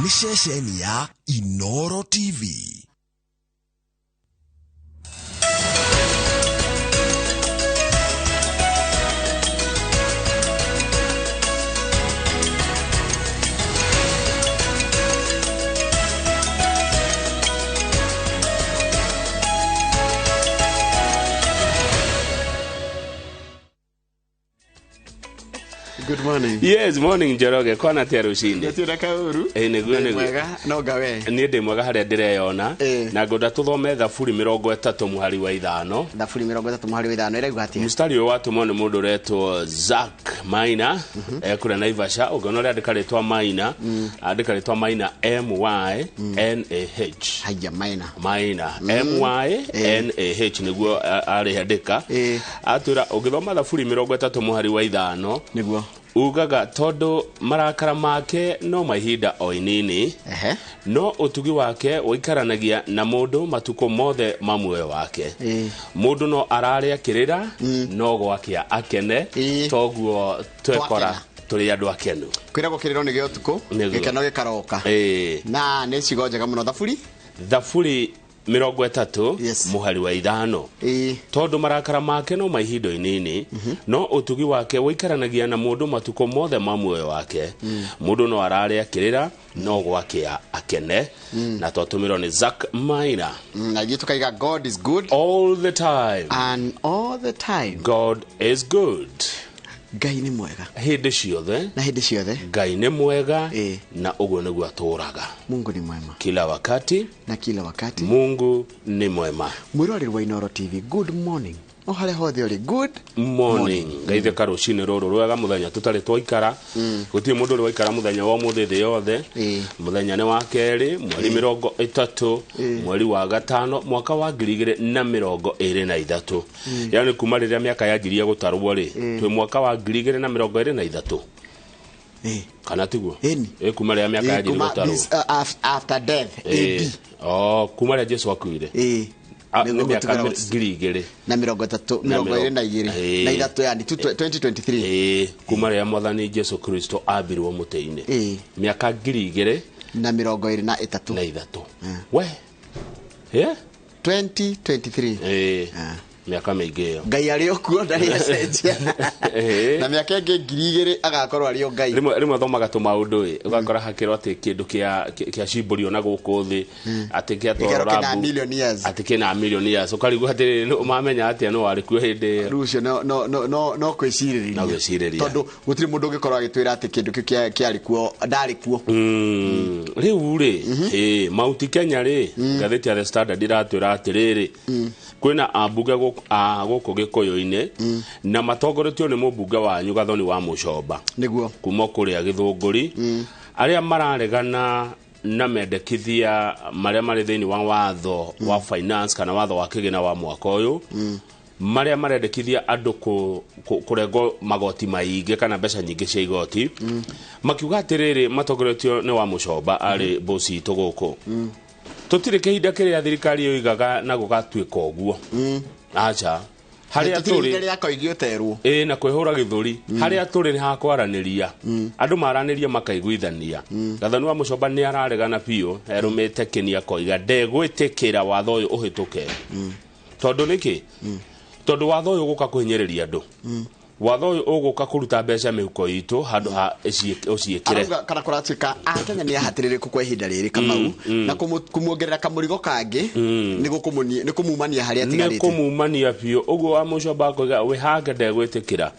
Nĩ ceceni ya Inoro TV. Good morning. Yes, morning Njoroge, kwana atia rucinĩ? Gũtirĩ kaũru. Ĩĩ, nĩguo, Ndĩ nĩguo. mwega no ngawe. Niĩ ndĩ mwega harĩa ndĩreyona Ĩĩ. na ngwenda tũthome Thaburi 35 mũhari wa 5. Thaburi 35 mũhari wa 5 ĩrauga atĩa? Mstari ũyũ watũmwo nĩ mũndũ ũretwo Zack Maina ekũrĩa Naivasha. Ũngĩona ũrĩa andĩka rĩtwa Maina, andĩka rĩtwa Maina M Y N A H. Haya Maina. Maina M Y N A H nĩguo arĩandĩka. Ĩĩ. Atwĩra ũngĩthoma Thaburi 35 mũhari wa 5 Nĩguo. ugaga tondũ marakara make no ma ihinda o inini, Ehe. no ũtugi wake ũikaranagia na mũndũ matukũ mothe ma muoyo wake. Ĩĩ. Mũndũ no ararĩa kĩrĩra no gwakĩa akene. Ĩĩ. Toguo twekora Twakena. tũrĩ andũ akenu. Kwĩragwo kĩrĩro nĩ gĩa ũtukũ, Nĩguo. gĩkeno gĩkaroka. Ĩĩ. Na nĩ ciugo njega mũno Thaburi. Thaburi 30 Yes. mũhari wa 5. Ĩĩ. Tondũ marakara make no ma ihinda inini, no ũtugi wake ũikaranagia na mũndũ matukũ mothe ma muoyo wake. Mũndũ no ararĩa kĩrĩra no gwakĩa akene. Na twatũmĩrwo nĩ Zack Maina. Na ithuĩ tũkaiga God is good all the time and all the time. God is good. Ngai nĩ mwega Hĩndĩ ciothe na hĩndĩ ciothe. Ngai nĩ mwega Ĩĩ. na ũguo nĩguo atũũraga. Mungu ni mwema Kila wakati na kila wakati. Mungu ni mwema. Mwĩroreri wa Inoro TV, good morning. O harĩa hothe ũrĩ, good Morning. Ngaithĩka rũcinĩ rũrũ rwega mũthenya tũtarĩ twaikara. Gũtirĩ mũndũ ũrĩ waikara mũthenya wa ũmũthĩ thĩ yothe. Ĩĩ. Mũthenya nĩ wa kerĩ mweri 30 mweri wa 5 mwaka wa 2023. Yani kuma rĩrĩa mĩaka yanjirie gũtarwo rĩ, twĩ mwaka wa 2023. Ĩĩ. Kana tiguo? Ĩni. Ĩ, kuma rĩrĩa mĩaka Ĩĩ, yanjirie kuma gũtarwo. this, after death AD. Oh, kuma rĩrĩa Jesu akuire. Ĩĩ. Ah, Nĩguo nĩ mĩaka gũtigara 2000 na 30 Na 22 Ĩĩ. na ithatũ, yani 2023. Ĩĩ, kuma rĩrĩa mwathani Jesu Kristo ambirwo mũtĩ-inĩ. Ĩĩ. Mĩaka 2000 na 23. na ithatũ. We. Yeah? 2023. Ĩĩ. Ah. Mĩaka mĩingĩ ĩyo. Ngai arĩ o kuo ndarĩ acenjia. Ĩĩ. Na mĩaka ĩngĩ 2000 agakorwo arĩ o Ngai. Rĩmwe thomaga tũmaũndũ ĩ, ũgakora hakĩrwo atĩ kĩndũ kĩa cimbũrio na gũkũ thĩ atĩ Gĩkerwo kĩatwarwo kĩna rambu million years. atĩ kĩna million years, ũkarigwo atĩrĩrĩ mamenya atĩa no warĩ kuo hĩndĩ ĩyo. Rĩu ũcio no kwĩcirĩria. No gwĩcirĩria. Tondũ gũtirĩ mũndũ ũngĩkorwo agĩtwĩra atĩ kĩndũ kĩu kĩarĩ kuo, ndarĩ kuo. Rĩu rĩ, ĩ, Mount Kenya rĩ, ngathĩti ya The Standard iratwĩra atĩrĩrĩ, kwĩna ambunge gũkũ Gĩkũyũ-inĩ na matongoretio nĩ mũmbunge wanyu Gathoni wa Mũcomba Nĩguo. kuma kũrĩa Gĩthũngũri, arĩa mararegana na mendekithia marĩa marĩ thĩinĩ wa watho wa finance kana watho wa kĩgĩna wa mwaka ũyũ, marĩa marendekithia andũ kũrengwo magoti maingĩ kana mbeca nyingĩ cia igoti. Makiuga atĩrĩrĩ, matongoretio nĩ wa Mũcomba arĩ bosi itũ gũkũ, tũtirĩ kĩhinda kĩrĩa thirikari yoigaga na gũgatuĩka ũguo. Aca, harĩa Tũtirĩ tũrĩ ihinda rĩa koigi ũterwo. Ĩĩ, na kwĩhũra gĩthũri. Harĩa tũrĩ nĩ hakwaranĩria, andũ maranĩria makaiguithania. Gathoni wa Mũcomba nĩ araregana biũ, erũmĩte kĩni akoiga ndegwĩtĩkĩra watho ũyũ ũhĩtũke. Tondũ nĩkĩ? Tondũ watho ũyũ ũgũka kũhinyĩrĩria andũ. Watho ũyũ ũgũka kũruta mbeca mĩhuko itũ handũ ha ũciĩkĩre. Arauga kana kũratuĩka Akenya nĩ ahatĩrĩrĩku kwa ihinda rĩrĩ Kamau, na kũmuongerera kamũrigo kangĩ nĩ kũmumania harĩa nĩ atigarĩte. kũmumania biũ. Ũguo wa Mũcomba akoiga wĩhange ndegwĩtĩkĩra.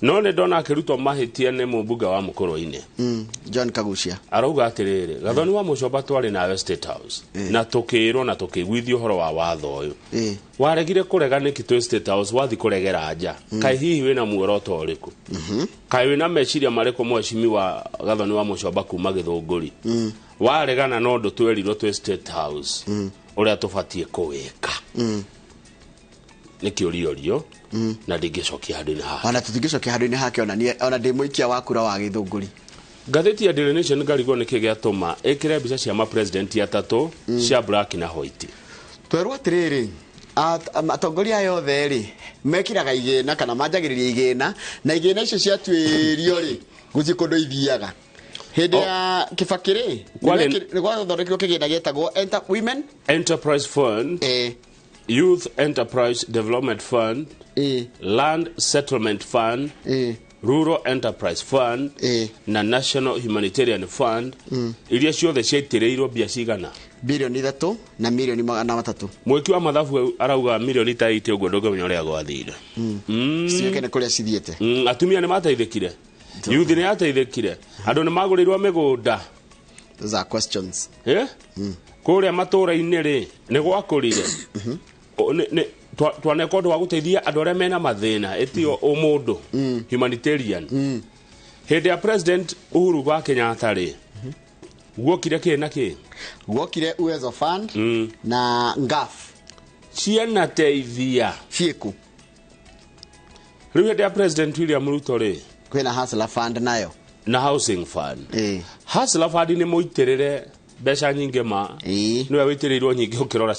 No nĩ ndona akĩrutwo mahĩtia nĩ mũmbunge wa Mũkũrũ-inĩ. John Kagucia Arauga atĩrĩrĩ, Gathoni wa Mũcomba twarĩ nawe State House na tũkĩrwo na tũkĩiguithio ũhoro wa watho ũyũ. Ĩĩ. Waregire kũrega nĩkĩ twĩ State House wathi kũregera nja? Kaĩ hihi wĩna muoroto ũrĩkũ? Kaĩ wĩna meciria marĩkũ mheshimiwa Gathoni wa Mũcomba kuma Gĩthũngũri? Waregana na ũndũ twerirwo twĩ State House ũrĩa tũbatiĩ kũwĩka. Nĩ kĩũria na ndingĩcokia handũ-inĩ haha. Ona tũtingĩcokia handũ-inĩ hake, ona niĩ ona ndĩ mũikia wa kura wa Gĩthũngũri. Ngathĩti ya Daily Nation ngarigwo nĩkĩ gĩatũma ĩkĩre mbica cia mapresident atatũ cia black na white. Twerwo atĩrĩrĩ, atongoria aya othe rĩ mekĩraga igĩna kana manjagĩrĩria igĩna, na igĩna icio ciatuĩrio rĩ gũtirĩ kũndũ ithiaga. Hĩndĩ ya Kibaki rĩ, nĩ gwathondekirwo kĩgĩna gĩtagwo Women Enterprise Fund, Youth Enterprise Development Fund, Land Settlement Fund, Rural Enterprise Fund na National Humanitarian Fund, iria ciothe ciaitĩrĩirwo mbia cigana? Bilioni 3 na milioni 300. Mwĩki wa mathabu arauga milioni ta 8 ũguo, ndũngĩmenya ũrĩa gwathire. Ciũke nĩ kũrĩa cithiĩte. Atumia nĩ mateithĩkire, youth nĩ yateithĩkire, andũ nĩ magũrĩirwo mĩgũnda. Those are questions. Eh? Kũrĩa matũũra-inĩ rĩ, nĩ gwakũrire. Twaneka ũndũ wa gũteithia andũ arĩa mena mathĩna, ĩtio ũmũndũ, humanitarian. Hĩndĩ ya President Uhuru wa Kenyatta rĩ, guokire kĩ na kĩ? Guokire Uwezo Fund na NGAAF. Cianateithia ciĩku? Rĩu hĩndĩ ya President William Ruto rĩ, Kwĩna Hustler Fund nayo. Na Housing Fund. Hustler Fund nĩ mũitĩrĩre mbeca nyingĩ ma. Nĩwe wĩitĩrĩirwo nyingĩ ũkĩrora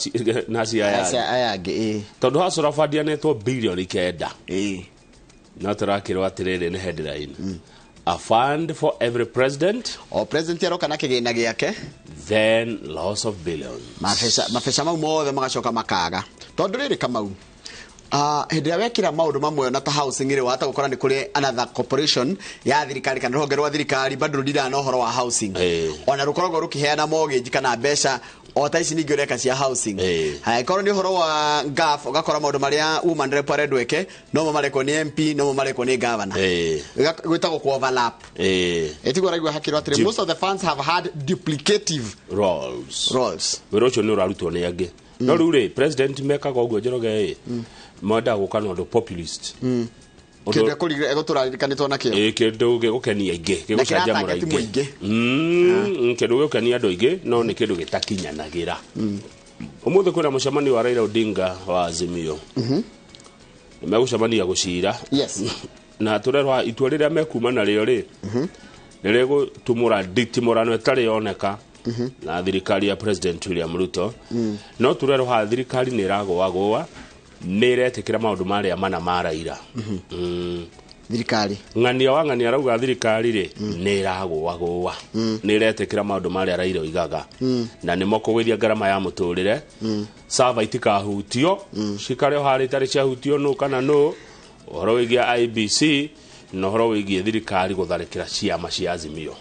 na cia Acia aya angĩ, ĩĩ. Tondũ Hustler Fund yanetwo bilioni 9. No tũrakĩrwo atĩrĩrĩ, nĩ headline, "A fund for every president." O president aroka na kĩgĩna gĩake. Then loss of billions. Mabeca mau mothe magacoka makaga, tondũ rĩrĩ, Kamau, hĩndĩ ĩrĩa wekĩra maũndũ mamwe na ta housing rĩ, wahota gũkora nĩ kũrĩ another corporation ya thirikari kana rũhonge rwa thirikari bado rũndiraga na ũhoro wa housing, ona rũkoragwo rũkĩheana mortgage kana mbeca o ta ici ningĩ ũreka cia housing. Haya, korwo nĩ ũhoro wa NGAAF, ũgakora maũndũ marĩa woman rep arendwo eke nomo marekwo nĩ MP, nomo marekwo nĩ governor. Gwĩtagwo ku overlap. Ĩtiguo araigua hakĩrwo atĩrĩ, most of the funds have had duplicative roles. Roles. Wĩra ũcio nĩ ũrarutwo nĩ angĩ, no rĩu rĩ, president mekaga ũguo, Njoroge, ĩ mendaga gũka na ũndũ populist. Kĩndũ egũtũraririkanĩtwo nakĩo. Ĩ, kĩndũ gĩgũkenia aingĩ, Na gĩgũcanjamũra kĩratarget aingĩ. Mũingĩ. Kĩndũ gĩgũkenia andũ aingĩ, no nĩ kĩndũ gĩtakinyanagĩra. Ũmũthĩ kwĩna mũcemanio wa Raila Odinga wa Azimio, nĩ megũcemania gũcira. Na tũrerwa itua rĩrĩa mekuma narĩo rĩ, nĩ rĩgũtumũra nditimũrano ĩtarĩ yoneka na thirikari ya President William Ruto. No tũrerwo haha thirikari nĩ ĩragũagũa, nĩ ĩretĩkĩra maũndũ marĩa mana ma Raila. Thirikari. Ng'ania wa ng'ania arauga thirikari rĩ, nĩ ĩragũagũa, nĩ ĩretĩkĩra maũndũ marĩa Raila oigaga, na nĩmo kũgũithia ngarama ya mũtũrĩre, sava itikahutio, cikare o harĩa itarĩ ciahutio nũ kana nũ, ũhoro wĩgiĩ IEBC na ũhoro wĩgiĩ thirikari gũtharĩkĩra ciama cia Azimio.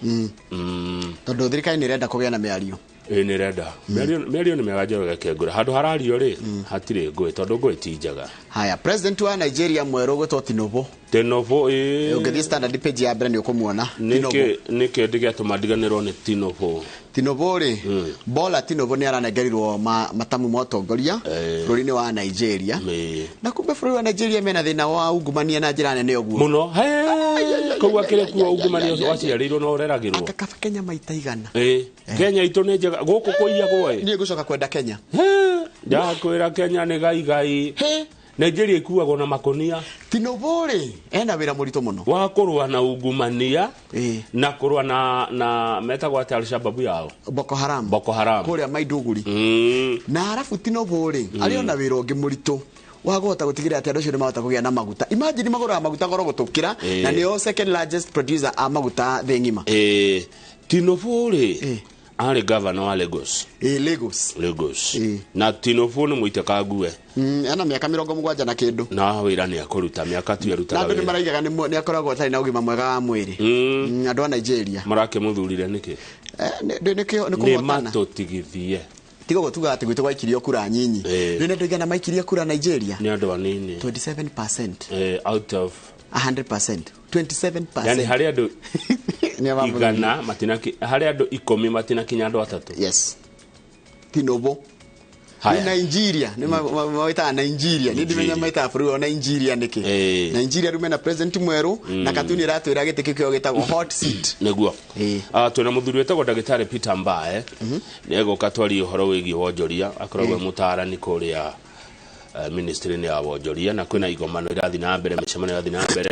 Tondũ thirikari nĩ ĩrenda kũgĩa na mĩario. Ĩ, nĩ ĩrenda mĩario. Nĩ mĩega, Njoroge Kengũra. Handũ harario rĩ, hatirĩ ngũĩ, tondũ ngũĩ ti njega. Haya, president wa Nigeria mwerũ gwĩtwo Tinubu. Tinubu, ĩ. Ũngĩthiĩ Standard page ya mbere nĩ ũkũmuona Tinubu. Nĩkĩ ndĩgĩatũma ndiganĩrwo nĩ Tinubu? Tinubu rĩ, Bola Tinubu nĩ aranengerirwo matamu ma ũtongoria bũrũri-inĩ wa Nigeria. Na kumbe bũrũri wa Nigeria mena thĩna wa ungumania na njĩra nene ũguo. Mũno. Kũu akĩrĩ kuo ungumania waciarĩirwo na ũreragĩrwo. Anga kaba Kenya maita 100. Ĩ, Kenya itũ nĩ njega, gũkũ kũiyagwo ĩ. Niĩ ngũcoka kwenda Kenya. Ndakwĩra Kenya nĩ gaigai. He. Nigeria ikuagwo na makonia. Tinubu rĩ, ena wĩra mũritũ mũno wa kũrũa na ungumania na kũrũa na metagwo atĩa, Alshababu yao? Boko Haram. Boko Haram. Kũrĩa Maiduguri. Na harabu Tinubu rĩ, arĩ ona wĩra ũngĩ mũritũ wa kũhota gũtigĩrĩra atĩ andũ acio nĩ mahota kũgĩa na maguta. Imagine magũraga maguta goro gũtũkĩra, na nĩo second largest producer a maguta thĩ ng'ima. Tinubu rĩ, arĩ governor wa Lagos. Ĩ, Lagos. Lagos. Na Tinubu nĩ mũitĩkangue. Ena mĩaka 70 na kĩndũ. Na wĩra nĩ akũruta, mĩaka tu Na arutaga andũ nĩ wĩra. maraigaga nĩ akoragwo atarĩ na ũgima mwega wa mwĩrĩ. Andũ a Nigeria. Marakĩmũthurire nĩkĩ? Nĩ Nĩ kũhotana. Matũtigithie. Tiga gũtuga atĩ gwitũ gwaikirio kura nyinyi. Rĩu nĩ andũ aigana maikirie kura Nigeria? Nĩ andũ anini. 27%. Out of 100%, 27%. Yani harĩ andũ Nĩ mamũthurire. 100 matinaki, harĩ andũ 10 matinakinya andũ atatũ. Yes, Tinubu. Haya. Nĩ Nigeria, nĩ mawĩtaga Nigeria, nĩ ndimenya maitaga bũrũri wa Nigeria nĩkĩ. Nigeria rĩu mena president mwerũ, na katuni ĩratwĩra gĩtĩ kĩu kĩo gĩtagwo hot seat. Nĩguo. Twĩna mũthuri wĩtagwo ndagĩtarĩ Peter Mbae, nĩ egũka twarie ũhoro wĩgiĩ wonjoria, akoragwo e mũtaarani kũrĩa ministry-inĩ ya wonjoria, na kwĩna igomano irathiĩ na mbere, mĩcemanio ĩrathiĩ na mbere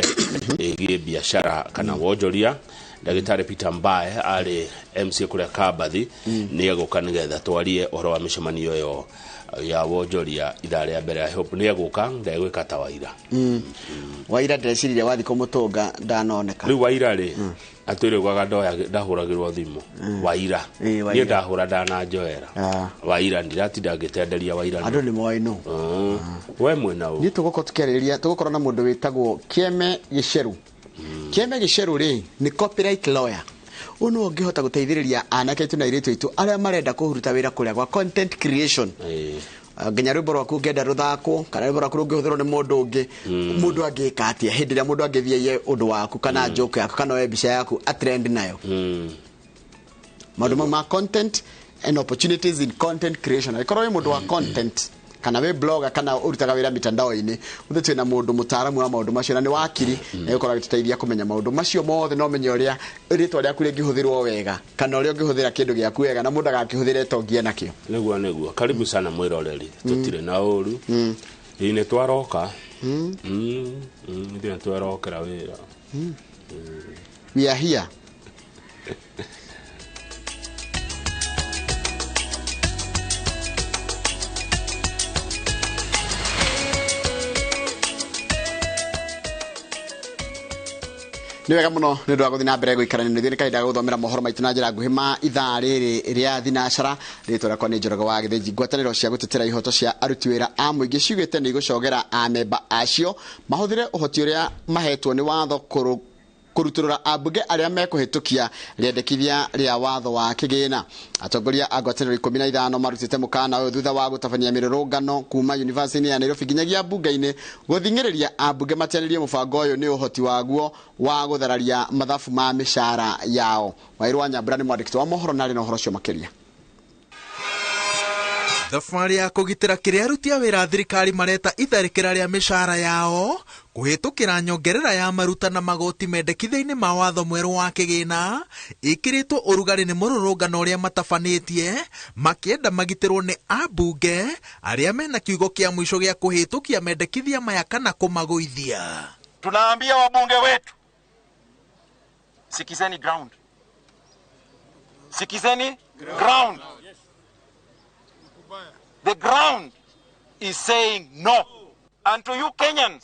ĩgiĩ biacara kana wonjoria. Ndagĩtarĩ Peter Mbae arĩ MC kũrĩa Kambathi, nĩ egũka nĩgetha twarie ũhoro wa mĩcemanio ĩyo. Ya wonjoria ithaa rĩa mbere. I hope nĩ egũka, ndegwĩka ta Waira. Waira ndeciririe wathi kũmũtũnga ndanoneka. Rĩu Waira rĩ, atwĩre gwaga ndahũragĩrwo thimũ Waira. Ĩĩ, Waira. Niĩ ndahũra ndananjoera. Waira ndiratinda ngĩtenderia Waira. Andũ nĩ moĩ nũ. We mwena ũ? Niĩ tũgũkorwo tũkĩarĩrĩria, tũgũkorwo na mũndũ wĩtagwo Kĩeme Gĩcerũ. Kĩeme Gĩcerũ rĩ, nĩ copyright lawyer. Ũyũ nĩwe ũngĩhota gũteithĩrĩria anake aitũ na airĩtu aitũ arĩa marenda kũruta wĩra kũrĩa gwa content creation. Nginya rwĩmbo rwaku ũngĩenda rũthakwo kana rwĩmbo rwaku rũngĩhũthĩrwo nĩ mũndũ ũngĩ, mũndũ angĩka atĩa hĩndĩ ĩrĩa mũndũ angĩthiĩ aiye ũndũ waku kana joke yaku kana oe mbica yaku atrend nayo? Maũndũ mau ma content and opportunities in content creation, angĩkorwo wĩ mũndũ wa content kana wĩ blogger kana ũrutaga wĩra mitandao-inĩ, ũthĩ twĩna mũndũ mũtaaramu wa maũndũ macio na nĩ wakiri, na egũkorwo agĩtũteithia kũmenya maũndũ macio mothe na ũmenye ũrĩa rĩtwa rĩaku rĩngĩhũthĩrwo wega kana ũrĩa ũngĩhũthĩra kĩndũ gĩaku wega na mũndũ agakĩhũthĩra ĩtongie nakĩo. Nĩguo, karibu sana mwĩroreri, tũtirĩ na ũru. Ĩĩ, nĩ twaroka. Ithuĩ nĩ twerokera wĩra. We are here. Nĩ wega mũno nĩ ũndũ wa gũthiĩ na mbere gũikarania na ithuĩ. Nĩ kahinda ga gũthomera mohoro maitũ na njĩra nguhĩ ma ithaa rĩrĩ rĩa thinacara. Rĩtwa rĩakwa nĩ Njoroge wa Gĩthĩnji. Ngwatanĩro cia gũtetera ihoto cia aruti wĩra a mũingĩ ciugĩte nĩ igũcogera amemba acio mahũthĩre ũhoti ũrĩa mahetwo nĩ watho kũrutũrũra ambunge arĩa mekũhĩtũkia rĩendekithia rĩa watho wa kĩgĩna. Atongoria a ngwatanĩro 15 marutĩte mũkana ũyũ thutha wa gũtabania mĩrũrũngano kuma yunivasĩtĩ ya Nairobi nginyagia mbunge-inĩ gũthing'ĩrĩria ambunge matianĩrie mũbango ũyũ nĩ ũhoti waguo wa gũthararia mathabu ma mĩcara yao. Wairu wa Nyambura nĩ mwandĩki wa mohoro na arĩ na ũhoro ũcio makĩria. Thabarĩ ya kũgitĩra kĩrĩa aruti a wĩra a thirikari mareta itharĩkĩra rĩa mĩcara yao kũhĩtũkĩra nyongerera ya maruta na magoti mendekithia-inĩ ma watho mwerũ wa kĩgĩna ĩkĩrĩtwo ũrugarĩ nĩ mũrũrũngano ũrĩa matabanĩtie makĩenda magitĩrwo nĩ ambunge arĩa mena kiugo kĩa mũico gĩa kũhĩtũkia mendekithia maya kana kũmagũithia. Tunaambia wabunge wetu, sikizeni ground, sikizeni ground. The ground is saying no. And to you Kenyans,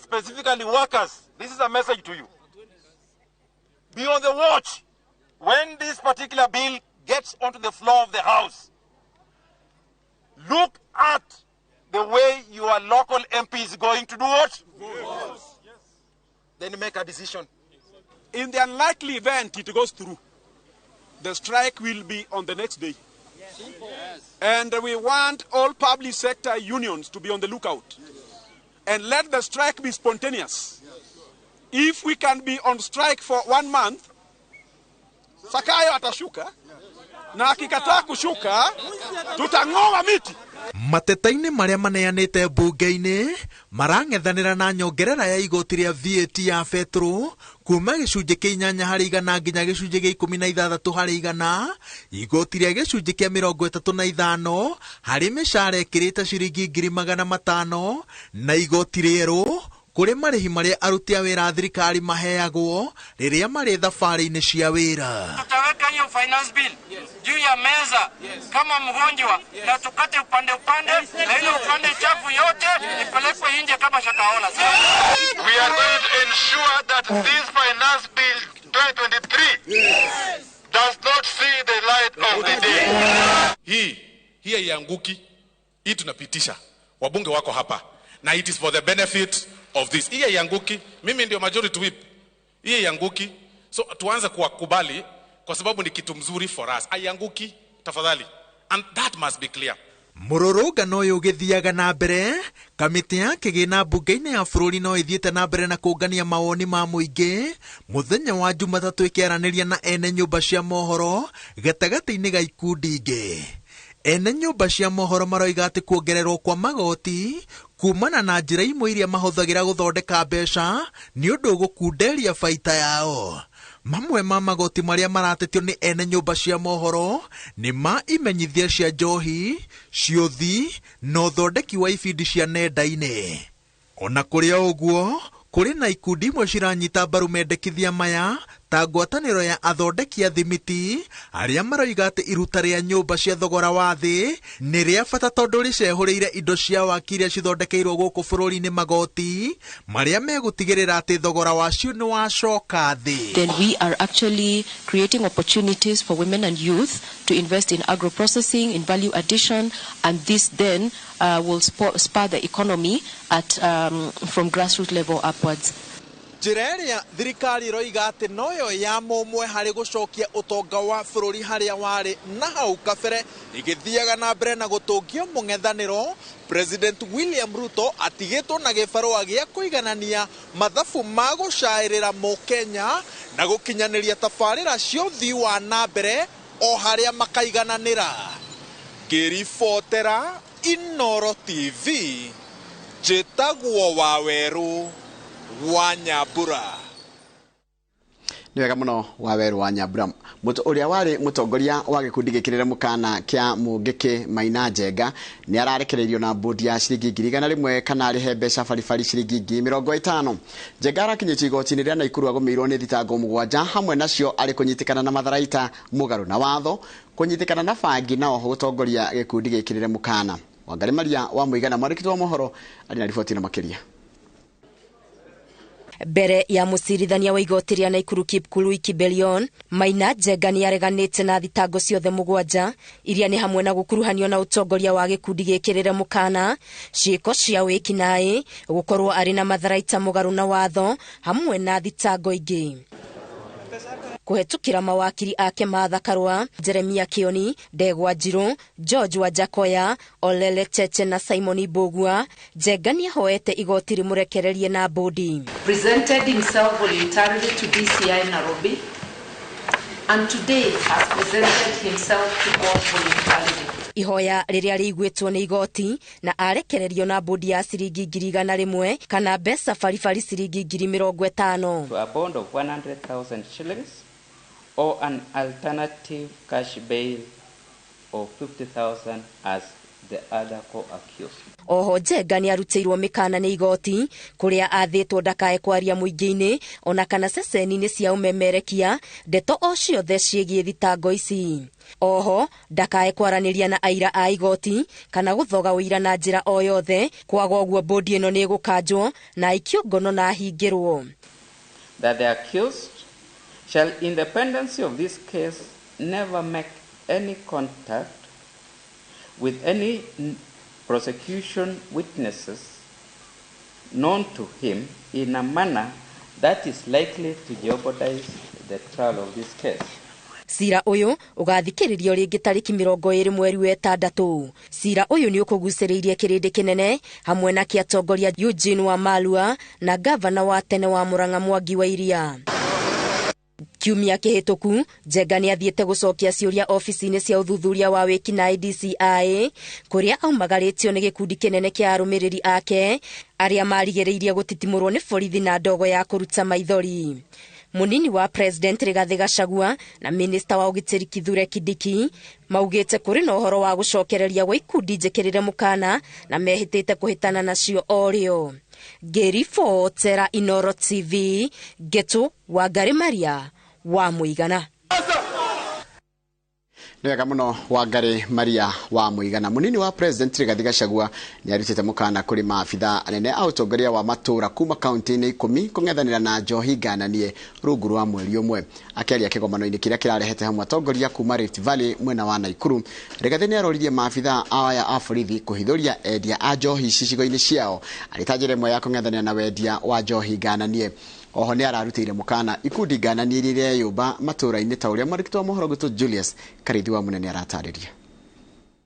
specifically workers, this is a message to you. Be on the watch when this particular bill gets onto the floor of the House. Look at the way your local MP is going to do what? Vote. Then make a decision. In the unlikely event it goes through, the strike will be on the next day. Yes. And we want all public sector unions to be on the lookout. Yes. And let the strike be spontaneous. Yes. If we can be on strike for 1 month, Sakayo atashuka, na akikataa kushuka, tutang'oa miti. Mateta-inĩ marĩa maneanĩte mbunge-inĩ marang'ethanĩra na nyongerera ya igoti rĩa VAT ya betũrũ kuma gĩcunjĩ kĩa 8% nginya gĩcunjĩ gĩa 16%, igoti rĩa gĩcunjĩ kĩa 35 harĩ mĩcara ĩkĩrĩte ciringi 500,000 na igoti rĩerũ kũrĩ marĩhi marĩa aruti a wĩra a thirikari maheagwo rĩrĩa marĩ thabarĩ-inĩ cia wĩra. Tutaweka hiyo finance bill juu ya meza kama mgonjwa na tukate upande upande, na ile upande chafu yote ipelekwe nje kama Shakahola. We are going to ensure that this finance bill 2023 does not see the light of the day. Hii haianguki. Hii tunapitisha. Wabunge wako hapa. Na it is for the benefit of this. Hii haianguki. Mimi ndio majority whip. Hii haianguki. So tuanze kuwakubali kwa sababu ni kitu mzuri for us. Haianguki tafadhali. And that must be clear. Mũrũrũngano ũyũ ũgĩthiaga na mbere, kamĩtĩ ya kĩgĩna mbunge-inĩ ya bũrũri no ĩthiĩte na mbere na kũngania mawoni ma mũingĩ mũthenya wa Jumatatũ ĩkĩaranĩria na ene nyũmba cia mohoro gatagatĩ-inĩ ga ikundi ingĩ. Ene nyũmba cia mohoro maroiga atĩ kuongererwo kwa magoti kumana na njĩra imwe iria mahũthagĩra gũthondeka mbeca nĩ ũndũ ũgũkunderia baita yao. Mamwe ma magoti marĩa maratetio nĩ ene nyũmba cia mohoro nĩ ma imenyithia cia njohi, ciũthi na ũthondeki wa ibindi cia nenda-inĩ. Ona kũrĩ o ũguo, kũrĩ na ikundi imwe ciranyita mbaru mendekithia maya Ta ngwatanĩro ya athondeki a thimiti arĩa maroiga atĩ iruta rĩa nyũmba cia thogora wa thĩ nĩ rĩa bata tondũ rĩcehũrĩire indo cia waki iria cithondekeirwo gũkũ bũrũri-inĩ magoti marĩa megũtigĩrĩra atĩ thogora wacio nĩ wacoka thĩ. Then we are actually creating opportunities for women and youth to invest in agro-processing, in value addition, and this then will spur the economy at from grassroots level upwards. Njĩra ĩrĩa thirikari ĩroiga atĩ noyo ya mũmwe harĩ gũcokia ũtonga wa bũrũri harĩa warĩ na hau kabere ĩgĩthiaga na mbere na gũtũngio mũng'ethanĩro. President William Ruto atigĩtwo na gĩbarũa gĩa kũiganania mathabu ma gũcaĩrĩra mũkenya na gũkinyanĩria tabarĩra cia ũthii wa na mbere o harĩa makaigananĩra. Ngĩribotera Inooro TV, njĩtagwo Wawerũ wa Nyambura. Nĩ wega mũno Wawerũ wa Nyambura. Ũrĩa warĩ mũtongoria wa gĩkundi gĩkĩrĩre mũkana kĩa Mũngĩkĩ Maina Njenga nĩ ararekereirio na mbũndi ya ciringi 100,000 kana arĩhe mbeca baribari ciringi 50,000. Njenga arakinyĩtio igoti-inĩ rĩa Naikuru agũmĩirwo nĩ thitango 7 hamwe nacio arĩ kũnyitĩkana na matharaita mũgarũ na watho, kũnyitĩkana na bangi na oho gũtongoria gĩkundi gĩkĩrĩre mũkana. Wangari Maria wa Mũigana mwandĩki wa mohoro arĩ na riboti na makĩria. Mbere ya mũcirithania wa igoti rĩa Naikuru Kipkurui Kibelion, Maina Njenga nĩ areganĩte na thitango ciothe 7 iria nĩ hamwe na gũkuruhanio na ũtongoria wa gĩkundi gĩkĩrĩre mũkana, ciĩko cia wĩkinaĩ, gũkorwo arĩ na matharaita mũgarũ na watho, hamwe na thitango ingĩ. Kũhetũkĩra mawakiri ake Martha Karua, Jeremia Kioni, Ndegwa Njiru, George Wajakoya, Olele Cheche na Simon Mbugua, Njenga nĩahoete igoti rĩmũrekererie na mbũndi. Presented himself voluntarily to DCI Nairobi and today has presented himself to court voluntarily. Ihoya rĩrĩa rĩiguĩtwo nĩ igoti na arekererio na mbũndi ya ciringi 100,000 kana mbeca baribari ciringi 50,000. To a bond of 100,000 shillings or an alternative cash bail of 50,000 as the other co-accused. Oho Njenga nĩ arutĩirwo mĩkana nĩ igoti kũrĩa athĩtwo ndakae kwaria mũingĩ-inĩ ona kana ceceni-inĩ cia ũmemerekia ndeto o ciothe ciĩgiĩ thitango ici. Oho ndakae kwaranĩria na aira a igoti kana gũthoga ũira na njĩra o yothe, kwaga ũguo mbũndi ĩno nĩ ĩgũkanjwo na aikio ngono na ahingĩrwo. That the accused shall in the pendency of this case never make any contact with any prosecution witnesses known to him in a manner that is likely to jeopardize the trial of this case. Cira ũyũ ũgathikĩrĩrio rĩngĩ tarĩki 20 mweri wa 6. Cira ũyũ nĩ ũkũgucĩrĩirie kĩrĩndĩ kĩnene hamwe na kĩa atongoria Eugene Wamalwa na gavana wa tene wa Murang'a Mwangi wa Iria. Kiumia kĩhĩtũku Njenga nĩ athiĩte gũcokia ciũria ofici-inĩ cia ũthuthuria wa wĩkinaĩ DCI kũrĩa aumagarĩtio nĩ gĩkundi kĩnene kĩa arũmĩrĩri ake arĩa marigĩrĩirie gũtitimũrwo nĩ borithi na ndogo ya kũruta maithori. Munini wa President Rigathi Gachagua na Minister wa ũgitĩri Kithure Kindiki maugĩte kũrĩ na ũhoro wa gũcokereria gwa ikundi njĩkĩrĩre mũkana na mehĩtĩte kũhĩtana nacio o rĩo. Ngĩribotera Inooro TV, Ngetu Wangari Maria wa Mũigana. Nĩ wega mũno Wangari Maria wa Mũigana. Munini wa President Rigathi Gachagua nĩ arutĩte mũkana kũrĩ maabitha anene a ũtongoria wa matũũra kuma kaunti-inĩ 10 kũng'ethanĩra na njohi ngananie rungu rwa mweri ũmwe. Akĩaria kĩgomano-inĩ kĩrĩa kĩrarehete hamwe atongoria kuma Rift Valley mwena wa Naikuru, Rigathi nĩ aroririe maabitha aya a borithi kũhithũria endia a njohi icigo-inĩ ciao arĩ ta njĩra ĩmwe ya kũng'ethanĩra na wendia wa njohi ngananie. Oho nĩ ararutĩire mũkana ikundi ngananie iria ireyũmba matũũra-inĩ ta ũrĩa mwandĩki wa mohoro gwitũ Julius Karithi wa Munene aratarĩria.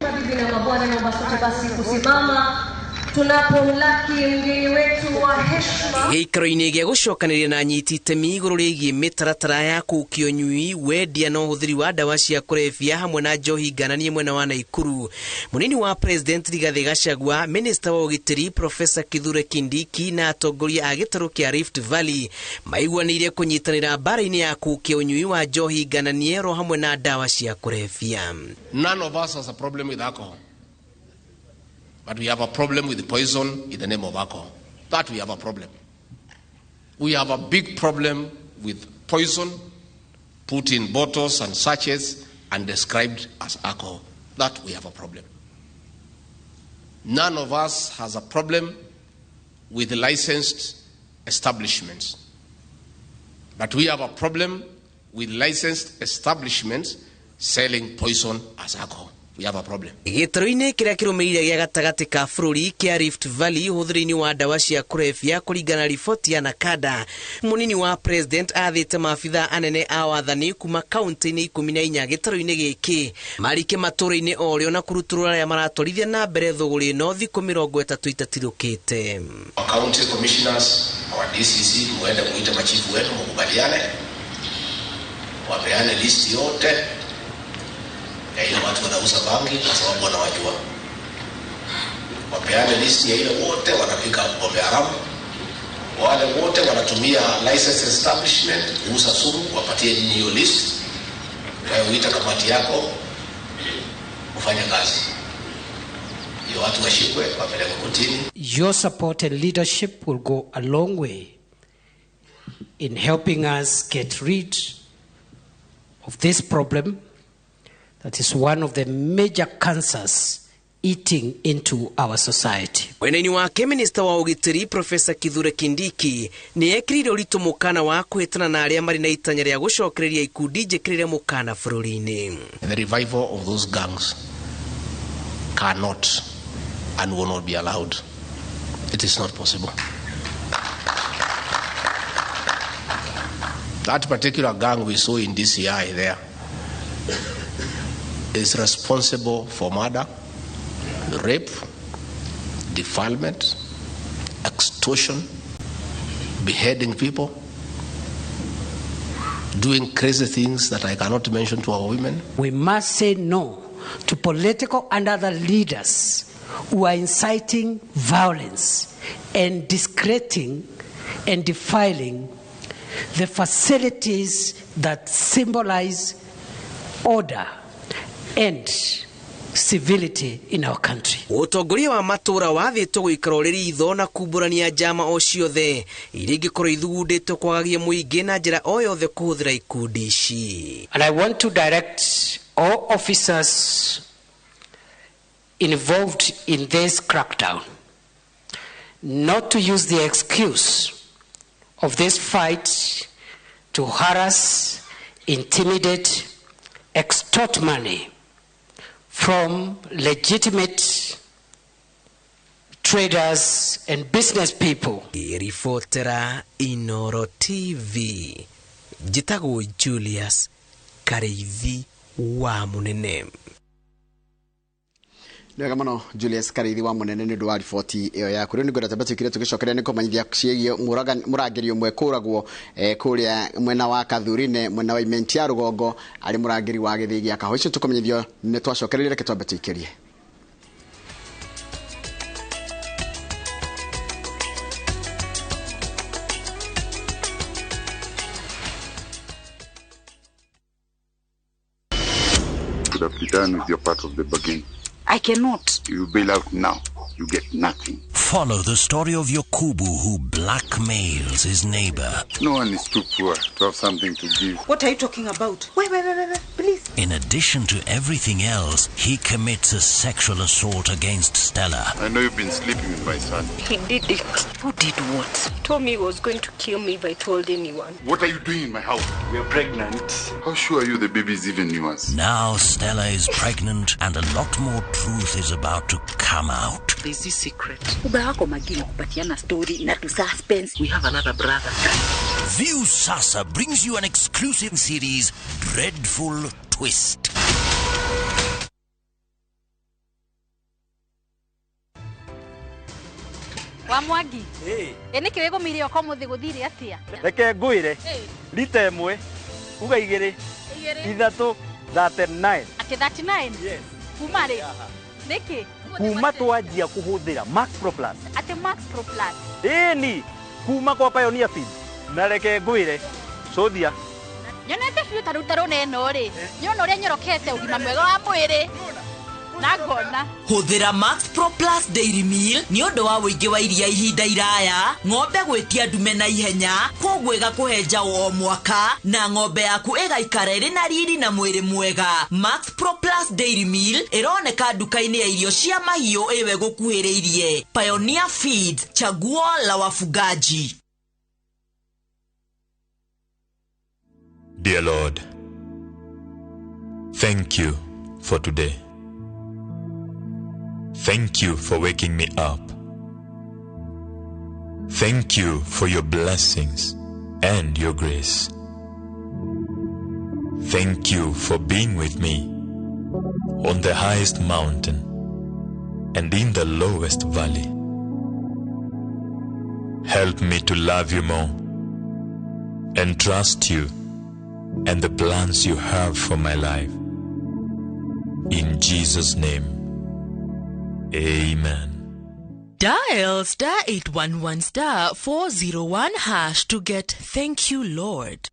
Mabibi na mabwana, naomba sote basi kusimama tunapomlaki mgeni wetu wa heshima. Gĩikaro-inĩ gĩa gũcokanĩria na anyiti itemi igũrũ rĩgiĩ mĩtaratara ya kũũkia ũnyui, wendia na ũhũthĩri wa ndawa cia kũrebia hamwe na njohi ngananie mwena wa Naikuru, munini wa President Rigathi Gachagua, Minister wa ũgitĩri Professor Kithure Kindiki na atongoria a gĩtarũ kĩa Rift Valley maiguanĩire kũnyitanĩra mbara-inĩ ya kũũkia ũnyui wa njohi ngananie ro hamwe na ndawa cia kũrebia. None of us has a problem with alcohol. But we have a problem with poison in the name of alcohol. That we have a problem. We have a big problem with poison put in bottles and sachets and described as alcohol. That we have a problem. None of us has a problem with licensed establishments. But we have a problem with licensed establishments selling poison as alcohol. We have a problem. Gĩtarũ-inĩ kĩrĩa kĩrũmĩrĩire gĩa gatagatĩ ka bũrũri kĩa Rift Valley ũhũthĩri-inĩ wa ndawa cia kũrebia kũringana na riboti ya Nakada, mũnini wa president athĩte maabitha anene a wathani kuma kaunti-inĩ 14 gĩtarũ-inĩ gĩkĩ marike matũũra-inĩ o rĩo na kũrutũrũra arĩa maratwarithia na mbere thũgũrĩ ĩno thikũ 30 itatirũkĩte. Our county commissioners, our DCC, muende muite machifu wenu mukubaliane, wapeane list yote ya ile watu wanauza bangi kwa sababu wanawajua. Wapeane list ya ile wote wanapika pombe haramu, wale wote wanatumia licensed establishment kuuza sumu, wapatie nyinyi hiyo list. Wewe uita kamati yako ufanye kazi hiyo, watu washikwe wapelekwe kotini. Your support and leadership will go a long way in helping us get rid of this problem that is one of the major cancers eating into our society. Mwena-inĩ wake minista wa ũgitĩri Profesa Kithure Kindiki nĩ ekĩrĩire ũritũ mũkana wa kũhĩtana na arĩa marĩ na itanya rĩa gũcokereria ikundi njĩkĩrĩre mũkana bũrũri-inĩ. The revival of those gangs cannot and will not be allowed. It is not possible. That particular gang we saw in DCI there is responsible for murder, rape, defilement, extortion, beheading people, doing crazy things that I cannot mention to our women. We must say no to political and other leaders who are inciting violence and discrediting and defiling the facilities that symbolize order and civility in our country. Ũtongoria wa matũũra wathĩtwo gũikara ũrĩ ritho na kumbũrania njama o ciothe iria ingĩkorwo ithugundĩtwo kwagagia mũingĩ na njĩra o yothe kũhũthĩra ikundi ici. And I want to direct all officers involved in this crackdown not to use the excuse of this fight to harass, intimidate, extort money from legitimate traders and business people. Ribotera Inoro TV, njĩtagwo Julius Kareithi wa Munene. Nĩ wega mũno Julius Kareithi wa Munene nĩ ũndũ wa riboti ĩyo yaku. Rĩu nĩngwenda twambe tũikire tũgĩcokeria nĩ kũmenyithia ciĩgiĩ mũrangĩri ũmwe kũragwo kũrĩa mwena wa Kathurine, mwena wa Imenti ya rũgongo, arĩ mũrangĩri wa gĩthĩi gĩa kahũa. Icio tũkũmenyithio nĩ twacokereria, reke twambe tũikĩrie. Could have done with your part of the bargain. I cannot. You bail out now, you get nothing. Follow the story of Yokubu, who blackmails his neighbor. No one is too poor to have something to give. What are you talking about? Wait, wait, wait, wait, wait, please. In addition to everything else, he commits a sexual assault against Stella. I know you've been sleeping with my son. He did it. Who did what? He told me he was going to kill me if I told anyone. What are you doing in my house? We are pregnant. How sure are you the baby is even yours? Now Stella is pregnant and a lot more truth is about to come out. There's this secret. Uba wako magini kupatiana story na tu suspense. We have another brother. View Sasa brings you an exclusive series, Dreadful Twist. Wa Mwangi. Ĩ nĩkĩ wĩgũmĩire oka ũmũthĩ gũthire atĩa? Reke ngwĩre rita ĩmwe uga igĩrĩ ithatũ 39. Atĩ 39? Yes. Kuma rĩ? Nĩkĩ? Kuma twanjia kũhũthĩra Max Pro Plus. Atĩ Max Pro Plus? Ĩni, kuma kwa Pioneer Feed. Na reke ngwĩre cũthia. Nyonete biũ ta rĩu ta rũna ĩno rĩ, nyona ũrĩa nyorokete ũgima mwega wa mwĩrĩ. Na ngona. Hũthĩra Max Pro Plus Dairy Meal nĩ ũndũ wa ũingĩ wa iria ihinda iraya, ng'ombe gwĩtia ndume na ihenya, kwoguo ĩgakũhe njaũ o mwaka, na ng'ombe yaku ĩgaikara ĩrĩ na riri na mwĩrĩ mwega. Max Pro Plus Dairy Meal ĩroneka nduka-inĩ ya irio cia mahiũ ĩwe gũkuhĩrĩirie. Pioneer Feeds, chaguo la wafugaji. Dear Lord, thank you for today. Thank you for waking me up. Thank you for your blessings and your grace. Thank you for being with me on the highest mountain and in the lowest valley. Help me to love you more and trust you and the plans you have for my life. In Jesus' name, amen. Dial star 811 star 401 hash to get Thank You Lord.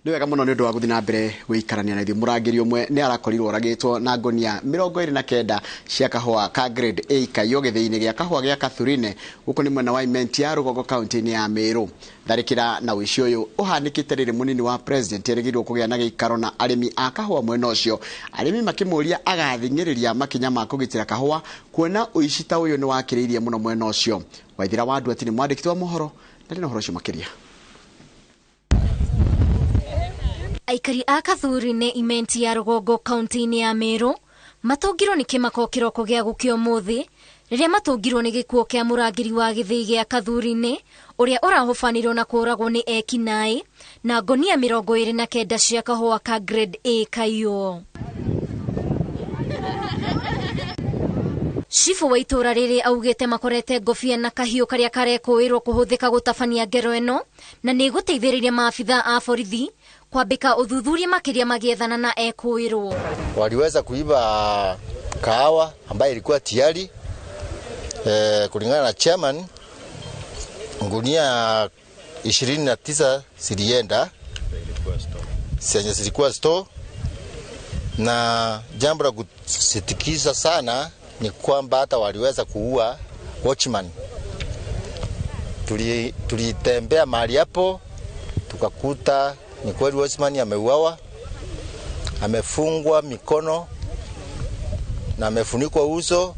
Nĩ wega mũno nĩ ũndũ wa gũthiĩ na mbere gũikarania na ithuĩ. Mũrangĩri ũmwe nĩ arakorirwo oragĩtwo na ngonia 29 cia kahũa ka grade A kaiywo gĩthĩi-inĩ gĩa kahũa gĩa Kathurine, gũkũ nĩ mwena wa Imenti ya rũgongo kaunti-inĩ ya Meru. Tharĩkĩra na ũici ũyũ ũhanĩkĩte rĩrĩ mũnini wa president erĩgĩrĩirwo kũgĩa na gĩikaro na arĩmi a kahũa mwena ũcio, arĩmi makĩmũria agathing'ĩrĩria makinya ma kũgitĩra kahũa kuona ũici ta ũyũ nĩ wakĩrĩirie mũno mwena ũcio. Waithira wa Nduati nĩ mwandĩki wa mohoro na ndĩ na ũhoro ũcio makĩria. Aikari a Kathuri-inĩ Imenti ya rũgongo kaunti-inĩ ya Meru matũngirwo nĩ kĩmako kĩroko gĩa gũkĩa ũmũthĩ rĩrĩa matũngirwo nĩ gĩkuũ kĩa mũrangĩri wa gĩthĩi gĩa Kathuri-inĩ ũrĩa ũrahobanĩrio na kũũragwo nĩ ekinaĩ na ngonia 29 cia kahũa ka grade A kaiywo. Cibũ wa itũũra rĩrĩ augĩte makorete ngobia na kahiũ karĩa karekũĩrwo kũhũthĩka gũtabania ngero ĩno na nĩ ĩgũteithĩrĩria maabitha a borithi kwambĩka ũthuthuria makĩria magĩethana na ekũĩrwo. Waliweza kuiba kahawa ambayo ilikuwa tayari. Kulingana na chairman, ngunia 29 zilienda zenye zilikuwa store, na jambo la kusitikisha sana ni kwamba hata waliweza kuua watchman. Tulitembea mahali hapo tukakuta ni kweli watchman ameuawa, amefungwa mikono na amefunikwa uso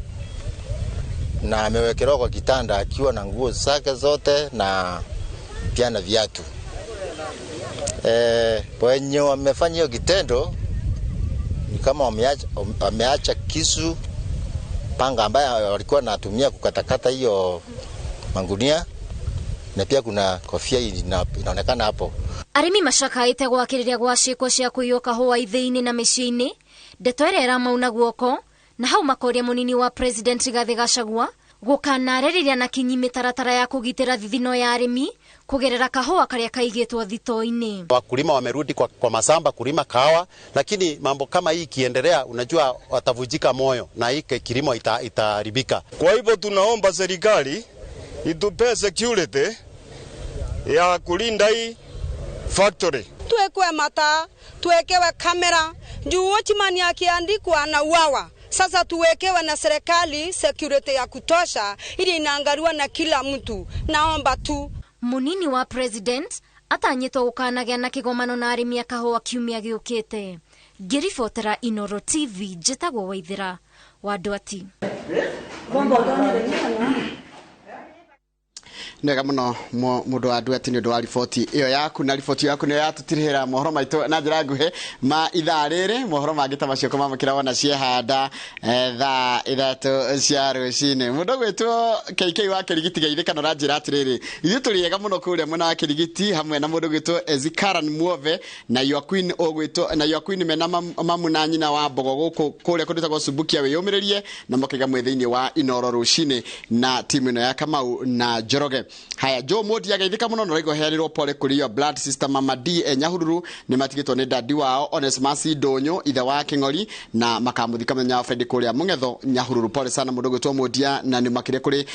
na amewekelewa kwa kitanda akiwa na nguo zake zote na pia na viatu. Wenye wamefanya hiyo kitendo ni kama wameacha kisu, panga ambayo walikuwa wanatumia kukatakata hiyo mangunia, na pia kuna kofia inaonekana hapo. Arĩmi macakaĩte gwakĩrĩria gwa ciĩko cia kũiywo kahũa ithĩi-inĩ na mĩciĩ-inĩ, ndeto ĩrĩa ĩramauna guoko, na hau makoria mũnini wa president Rigathĩ Gachagua gũkanarĩrĩria na kinyi mĩtaratara ya kũgitĩra thithino ya arĩmi kũgerera kahũa karĩa kaigĩtwo thitoo-inĩ. Wakulima wamerudi kwa masamba kulima kahawa, lakini mambo kama hii ikiendelea, unajua watavujika moyo na hii kilimo itaharibika. Kwa hivyo tunaomba serikali itupe security ya kulinda hii factory. Tuwekwe mataa, tuwekewe kamera, juu watchman akiandikwa na uawa. Sasa tuwekewe na serikali security ya kutosha ili inaangaliwa na kila mtu. Naomba tu. Munini wa president atanyĩtwo gũkanagĩa na kĩgomano na arĩmi a kahũa kiumia gĩũkĩte. Ngĩribotera Inoro TV, njĩtagwo Waithĩra wa Ndwati. Nega muno mundu wa Ndwati ni undu wa riboti iyo yaku, na riboti yaku niyo yatutirihira mohoro maitu na njira nguhi ma ithaa riri. Mohoro mangi ta macio kumamukira wona ciehanda thaa 3 cia rucini. Mundu gwitwo KK wa Kirigiti geithika kana uranjira atiriri, ithuĩ tũrĩ ega muno kuria mwena wa Kirigiti hamwe na mundu gwitwo Ezikaran Muove na your queen ogwitwo na your queen mena mamu na nyina wa mbogo guku kuria kunditagwo Subukia wiyumiririe na mokiga mwe thiini wa Inoro rucini na timu ino ya Kamau na Njoroge. Haya, Joe Modi ageithĩka mũno na ũraigua heanĩrwo pole kũrĩ your blood sister Mama D e Nyahururu, nĩ matigĩtwo nĩ dadi wao Onesmus Ndũnyũ, ithe wa Kĩng'ori, na makamũthika mũthenya wa Friday kũrĩa Mũng'etho Nyahururu. Pole sana mũndũ ũgwĩtwo Modia, na nĩ makĩria kũrĩ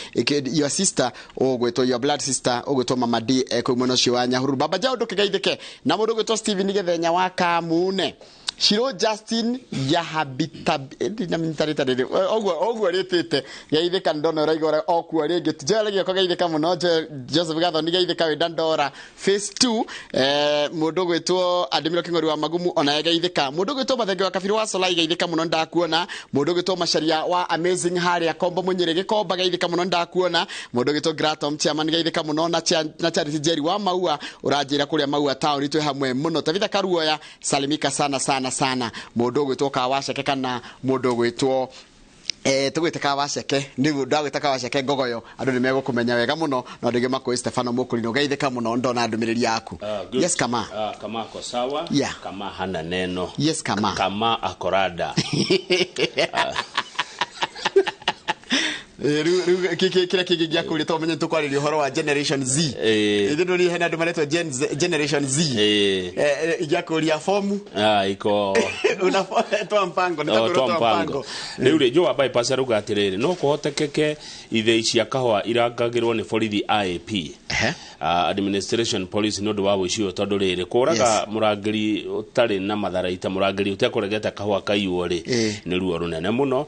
your sister ũgwĩtwo your blood sister ũgwĩtwo Mama D e kũu mwena ũcio wa Nyahururu. Baba Jao ndũkĩgeithĩke na mũndũ ũgwĩtwo Steven Gĩthenya wa Kamune. Shiro Justin Yahabitarĩta rĩrĩ ũguo ũguo rĩtĩte geithĩka, ndona ũraigua o kuo rĩngĩ. Joel gĩoko geithĩka mũno. Joseph Gathoni geithĩka wĩ Dandora phase 2. Mũndũ ũgwĩtwo Adimiro Kĩng'ori wa Magumu onaye geithĩka. Mũndũ ũgwĩtwo Mathenge wa Kabirũ wa Solai geithĩka mũno, ndakuona. Mũndũ ũgwĩtwo Macharia wa Amazing harĩa Kombo Mũnyĩrĩ Gĩkomba geithĩka mũno, ndakuona. Mũndũ ũgwĩtwo Gratom Chairman geithĩka mũno, na Charity Jerry wa Maua ũranjĩra kũrĩa Maua taũni twĩ hamwe mũno. Tabitha Karuoya salimika sana sana sana. Mũndũ ũgwĩtwo Kawaceke kana mũndũ ũgwĩtwo tũgwĩte Kawaceke, nĩguo ndagwĩta Kawaceke Ngogoyo, andũ nĩ megũkũmenya wega mũno, no andũ aingĩ makũĩ Stefano Mũkũrinũ. Geithĩka mũno, ndona ndũmĩrĩri yaku. Good. Yes, Kama. Kama ako sawa. Kama hana neno. Yes, Kama. Kama akorada. Rĩu kĩrĩa kĩngĩ gĩakũria to menye tũkwarĩria ũhoro wa Generation Z. Ithuĩ ndũrĩ hena andũ maretwo Gen Z, Generation Z. Ingĩakũria fomu. Ah, iko una toa mpango nĩ Oh, takwĩrwo toa toa mpango. mpango. Rĩu rĩ, Joe wa bypass arauga atĩrĩrĩ, no kũhotekeke ithĩi cia kahũa irangagĩrwo nĩ borithi IAP, administration police, nĩ ũndũ wa wũici ũyũ, tondũ rĩrĩ kũraga mũrangĩri ũtarĩ na matharaita, mũrangĩri ũtekũregete kahũa kaiywo rĩ, nĩ ruo rũnene mũno.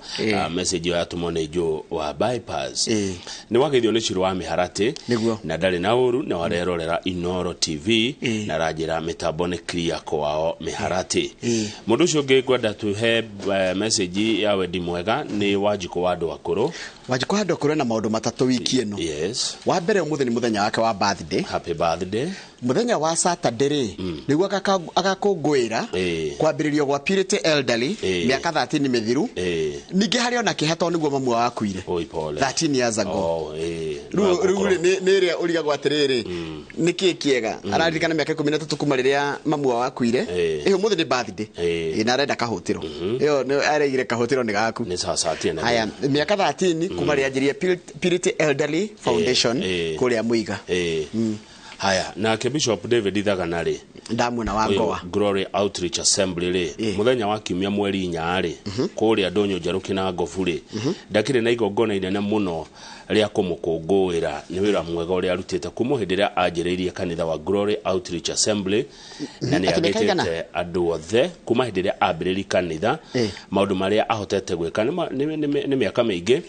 Message ĩyo yatũmwo nĩ Joe wa bypass. Nĩ wageithio nĩ Ciro wa Mĩharatĩ na ndarĩ na ũru, na warerorera Inoro TV na aranjĩra mĩtambo nĩ clear kwao Mĩharatĩ. Mũndũ ũcio ũngĩ ngwenda tũhe message ya wendi mwega nĩ Wanjikũ wa andũ akũrũ. Wanjikũ wa andũ akũrũ ena maũndũ matatũ wiki ĩno. Wa mbere, ũmũthĩ nĩ mũthenya wake wa birthday. Happy birthday. Mũthenya wa Saturday rĩ, nĩguo agakũngũĩra kwambĩrĩrio gwa Purity Elderly mĩaka 13 mĩthiru. Ningĩ harĩ ona kĩeha tondũ nĩguo mamu wao akuire. Oi, pole. 13 years ago. Oh. Rĩu rĩ, nĩ ĩrĩa ũrigagwo atĩrĩrĩ, nĩ kĩĩ kĩega araririkana mĩaka 13 kuma rĩrĩa mamu wao akuire. Ĩ ũmũthĩ nĩ birthday. Ĩ, na arenda kahũtĩro, ĩyo areigire kahũtĩro nĩ gaku. Nĩ sawa, tiena. Haya, mĩaka 13 kuma rĩrĩa anjirie Purity Elderly Foundation kũrĩa Mũiga. Haya, nake Bishop David Thagana rĩ, ndamuona wa ũyũ Ngoa. Glory Outreach Assembly rĩ, mũthenya wa kiumia mweri 4 rĩ, kũrĩa Ndũnyũ Njerũ Kĩnangobu rĩ, ndakĩrĩ na igongona inene mũno rĩa kũmũkũngũĩra nĩ wĩra mwega ũrĩa arutĩte kuma hĩndĩ ĩrĩa anjĩrĩirie kanitha wa Glory Outreach Assembly, na nĩ Atĩ mĩaka ĩigana? agĩtĩte andũ othe kuma hĩndĩ ĩrĩa ambĩrĩrie kanitha, maũndũ marĩa ahotete gwĩka nĩ mĩaka mĩingĩ.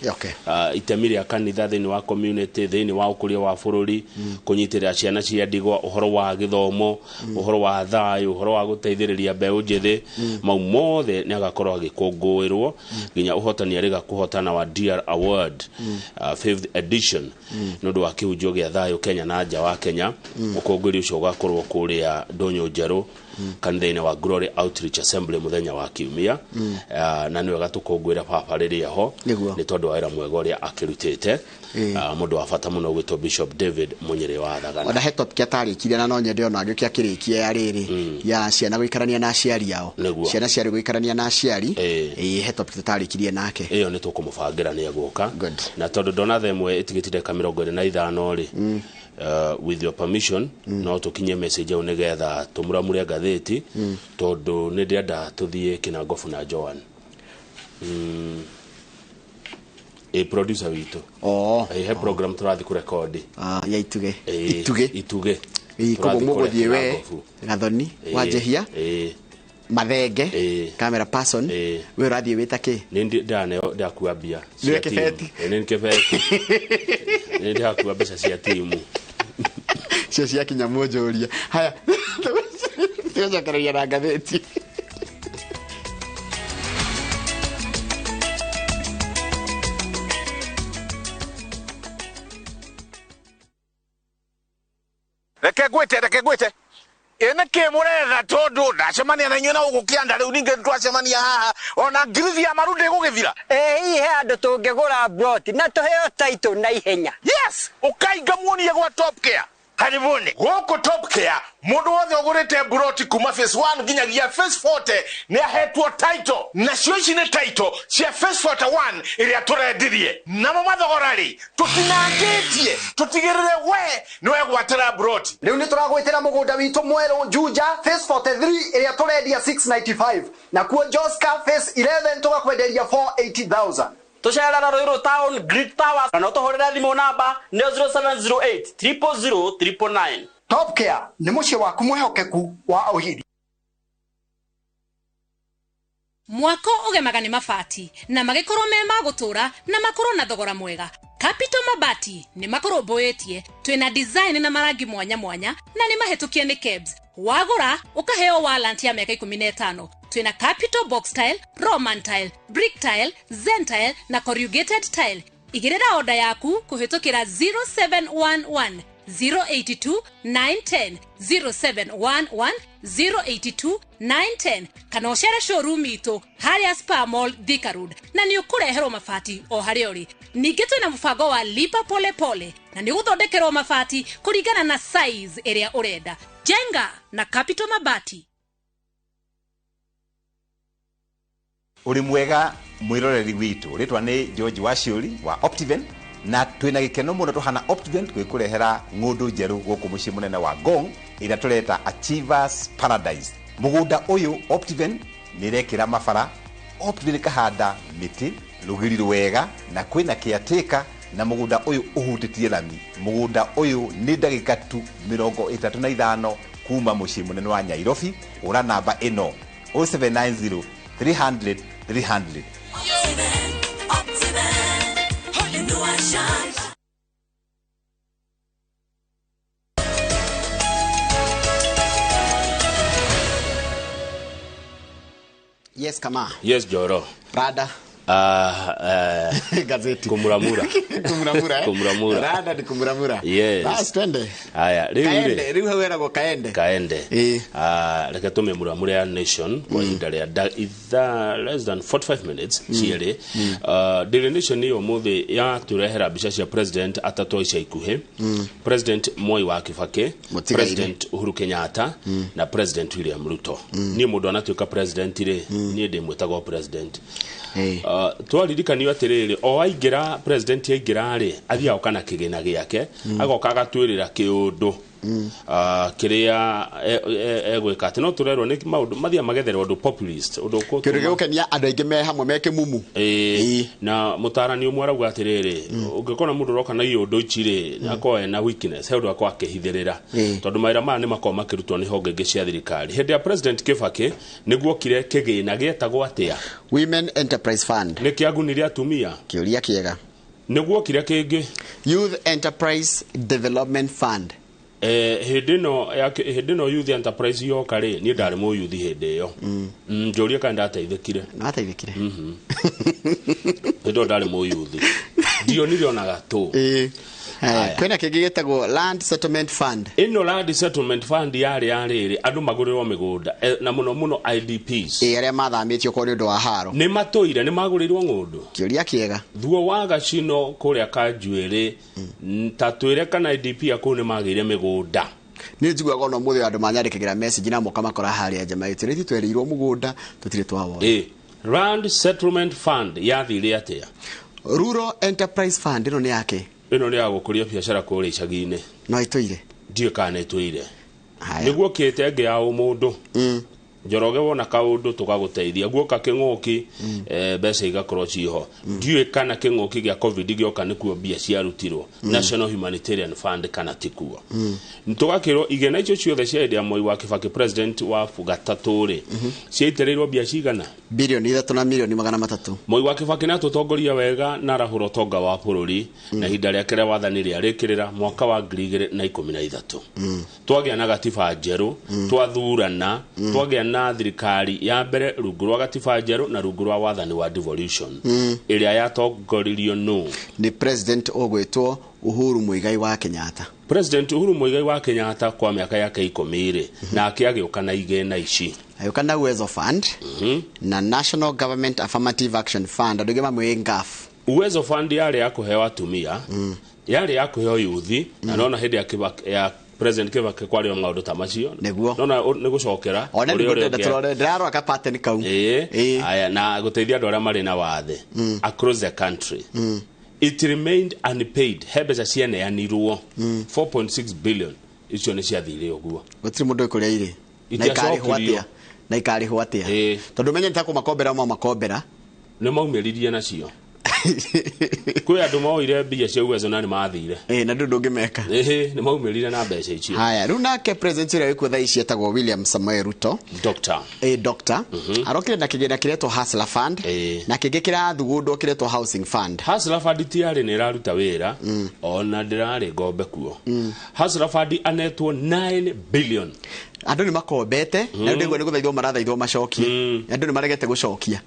Itemi rĩa kanitha thĩinĩ wa community, thĩinĩ wa ũkũria wa bũrũri, kũnyitĩrĩra ciana cia ndigwa, ũhoro wa gĩthomo, ũhoro wa thayũ, ũhoro wa gũteithĩrĩria mbeũ njĩthĩ, mau mothe nĩ agakorwo agĩkũngũĩrwo, nginya ũhotani arĩga kũhotana wa DR Award fifth edition nĩ ũndũ wa kĩhunjio gĩa thayũ Kenya na nja wa Kenya. Ũkũngũĩri ũcio ũgakorwo kũrĩa Ndũnyũ Njerũ kanitha-inĩ wa Glory Outreach Assembly mũthenya wa kiumia. Na nĩ wega tũkũngũĩra baba rĩrĩa ho nĩ tondũ wa wĩra mwega ũrĩa akĩrutĩte. Mũndũ wa bata mũno gwĩtwo Bishop David Mũnyĩrĩ wa Thagana. Ona he topic atarĩkirie na no nyende ona angĩũke akĩrĩkie, ya rĩrĩ ya ciana gũikarania na aciari ao. Ciana ciarĩ gũikarania na aciari. Ĩ, he topic tũtarĩkirie nake. Ĩyo nĩ tũkũmũbangĩra nĩ egũka, na tondũ ndona thaa 1 ĩtigĩtire ndagĩka 25 rĩ, with your permission, no tũkinye message ĩyo nĩgetha tũmuramure ngathĩti, tondũ nĩ ndĩrenda tũthiĩ Kĩnangobu na Joan. Ĩ producer witũ. Oh. Ĩ, he program tũrathiĩ kũrekondi. Ah, ya Ituge. Ĩ, Ituge. Ituge. Ĩ, koguo Tũrathiĩ mũgũthiĩ kũrĩa we Kĩnangobu. Gathoni Wanjehia Mathenge camera person, we ũrathiĩ wĩta kĩ? Nĩ ndĩraneo ndakua mbia Nĩwe cia timu. kĩbeti? Ĩ, nĩ kĩbeti, nĩ ndĩrakua mbeca cia timu. Cio ciakinya mũnjũrie. Haya, tũgũcokereria na ngathĩti. Reke ngwĩte, reke ngwĩte, ĩ nĩ kĩ mũretha? Tondũ ndacemania na inyuĩ na gũkũ kĩanda, rĩu ningĩ twacemania haha ona ngirithi ya maru ndĩgũgĩthira. Ĩ, hihi he handũ tũngĩgũra plot na tũheo title na ihenya? Yes, ũkainga muonie gwa Top Care. Karibuni gũkũ Top Care, mũndũ wothe ũgũrĩte mburoti kuma phase 1 nginyagia phase 40 nĩ ahetwo title, nacio ici nĩ title cia phase 41 ĩrĩa tũrendirie. Namo mathogora rĩ, tũtinangĩtie tũtigĩrĩre we nĩ wegwatĩra mburoti. Rĩu nĩ tũragwĩtĩra mũgũnda witũ mwerũ Juja phase 43 ĩrĩa tũrendia 695, nakuo Joska phase 11 tũgakwenderia 480,000. Tũcerera Ruiru Town Greek Towers na no tũhũrĩre thimũ namba nĩ 0708 000 999. Top Care nĩ mũciĩ waku mwĩhokeku wa ũhiri. Mwako ũgemaga nĩ mabati na magĩkorwo me ma gũtũra na makorwo na thogora mwega. Capital Mabati nĩ makũrũmbũĩtie, twĩna design na marangi mwanya mwanya na nĩ mahĩtũkie nĩ KEBS. Wagũra ũkaheo warrant ya mĩaka 15. Twĩna Capital Box Tile, Roman Tile, Brick Tile, Zen Tile na Corrugated Tile. Igĩrĩra oda yaku kũhĩtũkĩra 0711 082 910 0711 082 910 kana ũcere showroom itũ harĩa Spa Mall Thika Road na nĩ ũkũreherwo mabati o harĩa ũrĩ. Ningĩ twĩna mũbango wa lipa pole pole na nĩ ũgũthondekerwo mabati kũringana na size ĩrĩa ũrenda. Jenga na Capital Mabati. Uri mwega mwiroreri witu, ritwa ni George Waciuri wa Optiven, na twina gikeno muno tuhana Optiven gwikurehera ng'undu njeru guku mucii munene wa Ngong ira tureta Achievers Paradise. Mugunda uyu Optiven nirekira mabara, Optiven kahanda miti rugiri rwega na kwina kiateka, na mugunda uyu uhutitie lami. Mugunda uyu ni ndagika tu 35 kuma mucii munene wa Nyairobi. Ura namba ino 0790 300 300. Yes, kama. Yes, Joro. Rada. Gazeti. Kumuramura. Kumuramura. Kumuramura. Rada ni kumuramura. Yes. Bas twende. Haya, riu kaende, riu hawera kaende. Kaende. Reke tume muramure ya Nation kwa ihinda rĩa ithaa less than 45 minutes ciere. Daily Nation iyo muthi ya turehera mbica cia president atatũ ica ikuhĩ. President Moi wa Kibaki, President Uhuru Kenyatta na President William Ruto. Niĩ mũndũ anatuĩka president rĩ, niĩ ndĩmwĩtagwo president. Twaririkanio atĩrĩrĩ, o aingĩra president aingĩra rĩ, athiaga kana kĩgĩna gĩake, agoka agatwĩrĩra kĩũndũ kĩrĩa egwĩka atĩ no tũrerwo nĩ maũndũ mathiaga magetherwo ũndũ populist, ũndũ kĩndũ gĩgũkenia andũ aingĩ me hamwe me kĩmumu. Na mũtarani ũmwe arauga atĩrĩrĩ, ũngĩkona mũndũ ũroka na iũndũ ici rĩ, akorwo ena weakness, he ũndũ akorwo akĩhithĩrĩra, tondũ mawĩra maya nĩ makoragwo makĩrutwo nĩ honge ingĩ cia thirikari. Hĩndĩ ya President Kibaki nĩguokire kĩgĩna gĩetagwo atĩa? Women Enterprise Fund. Nĩ kĩagunire atumia? Kĩũria kĩega. Nĩguokire kĩngĩ? Youth Enterprise Development Fund. Hĩndĩ ĩno Youth Enterprise yoka rĩ, niĩ ndarĩ mũyuthi hĩndĩ ĩyo. Njũrie kana ndateithĩkire. Ndateithĩkire. Hĩndĩ ĩyo ndarĩ mũyuthi. Ndionire ona gatũ. Kwĩna kĩngĩ gĩtagwo Land Settlement Fund. Ĩno Land Settlement Fund yarĩ ya rĩrĩ, andũ magũrĩrwo mĩgũnda na mũno mũno IDPs. Arĩa mathamĩtio kwa nĩ ũndũ wa haro. Nĩ matũire, nĩ magũrĩirwo ng'ũndũ. Kĩũria kĩega. Thuo wa Gacino kũrĩa Kanjuĩrĩ, ta twĩre kana IDP a kũu nĩ magĩire mĩgũnda. Nĩ njiguaga ona ũmũthĩ andũ manyandĩkagĩra message na moka makora harĩa nja maitũ, rĩu twerĩirwo mũgũnda tũtirĩ twawona. Land Settlement Fund yathire atĩa? Rural Enterprise Fund ĩno nĩ yake. Ĩno nĩ ya gũkũria biacara kũrĩa icagi-inĩ. No ĩtũire? Ndiũĩ kana ĩtũire. Nĩguo kĩte ĩngĩ ya ũmũndũ. Njoroge wona kaũndũ tũgagũteithia, guoka kĩng'ũki mbeca igakorwo ciho. Ndiũĩ kana kĩng'ũki gĩa COVID gĩoka nĩkuo mbia ciarutirwo National Humanitarian Fund kana tikuo. Tũgakĩrwo igĩna icio ciothe cia hĩndĩ ya Moi wa Kibaki president wa gatatũ rĩ, ciaitĩrĩirwo mbia cigana? Bilioni 3 na milioni 300. Moi wa Kibaki nĩ atũtongoria wega na arahũra ũtonga wa bũrũri na ihinda rĩake rĩa wathani rĩarĩkĩrĩra mwaka wa 2013. Twagĩa na gatiba njerũ, twathurana, twagĩa na thirikari ya mbere rungu rwa gatiba njerũ na rungu rwa wathani wa devolution ĩrĩa yatongoririo nũ? Nĩ president ũgwĩtwo Uhuru Muigai wa Kenyatta. President Uhuru Muigai wa Kenyatta kwa mĩaka yake 10 rĩ, nake agĩũka na igĩna ici. Agĩũka na Uwezo Fund na National Government Affirmative Action Fund, andũ aingĩ mamĩũĩ NGAAF. Uwezo Fund yarĩ ya kũheo atumia, yarĩ ya kũheo yuthi, na nona hĩndĩ ya President Kibaki kwario maundu ta macio niguo no na nĩ gũcokera ona nĩ ndenda tũrore ndĩrarora ka pattern kau. Aya na gũteithia andũ arĩa marĩ na wathe across the country. It remained unpaid. He mbeca cianeanirwo 4.6 billion icio nĩ ciathire ũguo. Gũtirĩ mũndũ ĩkũrĩa irĩ na ikarĩhwo atĩa na ikarĩhwo atĩa tondũ menye nĩ makombera ma makombera nĩ maumĩririe nacio. Kwĩ andũ moire mbia cia Uwezo na nĩ mathire. Na ndũ ndũngĩmeka. Nĩ maumĩrire na mbeca icio. Haya, rĩu nake president ũrĩa wĩkuo thaa ici etagwo William Samoei Ruto. Doctor. Doctor. Arokire na kĩgĩna kĩretwo Hustler Fund na kĩngĩ kĩrathugundwo kĩretwo Housing Fund. Hustler Fund tiarĩ nĩ ĩraruta wĩra ona ndĩrarĩ ngombe kuo. Hustler Fund anetwo 9 billion. Andũ nĩ makombete na rĩu nĩguo nĩ gũthaithwo marathaithwo macokie. Andũ nĩ maregete gũcokia.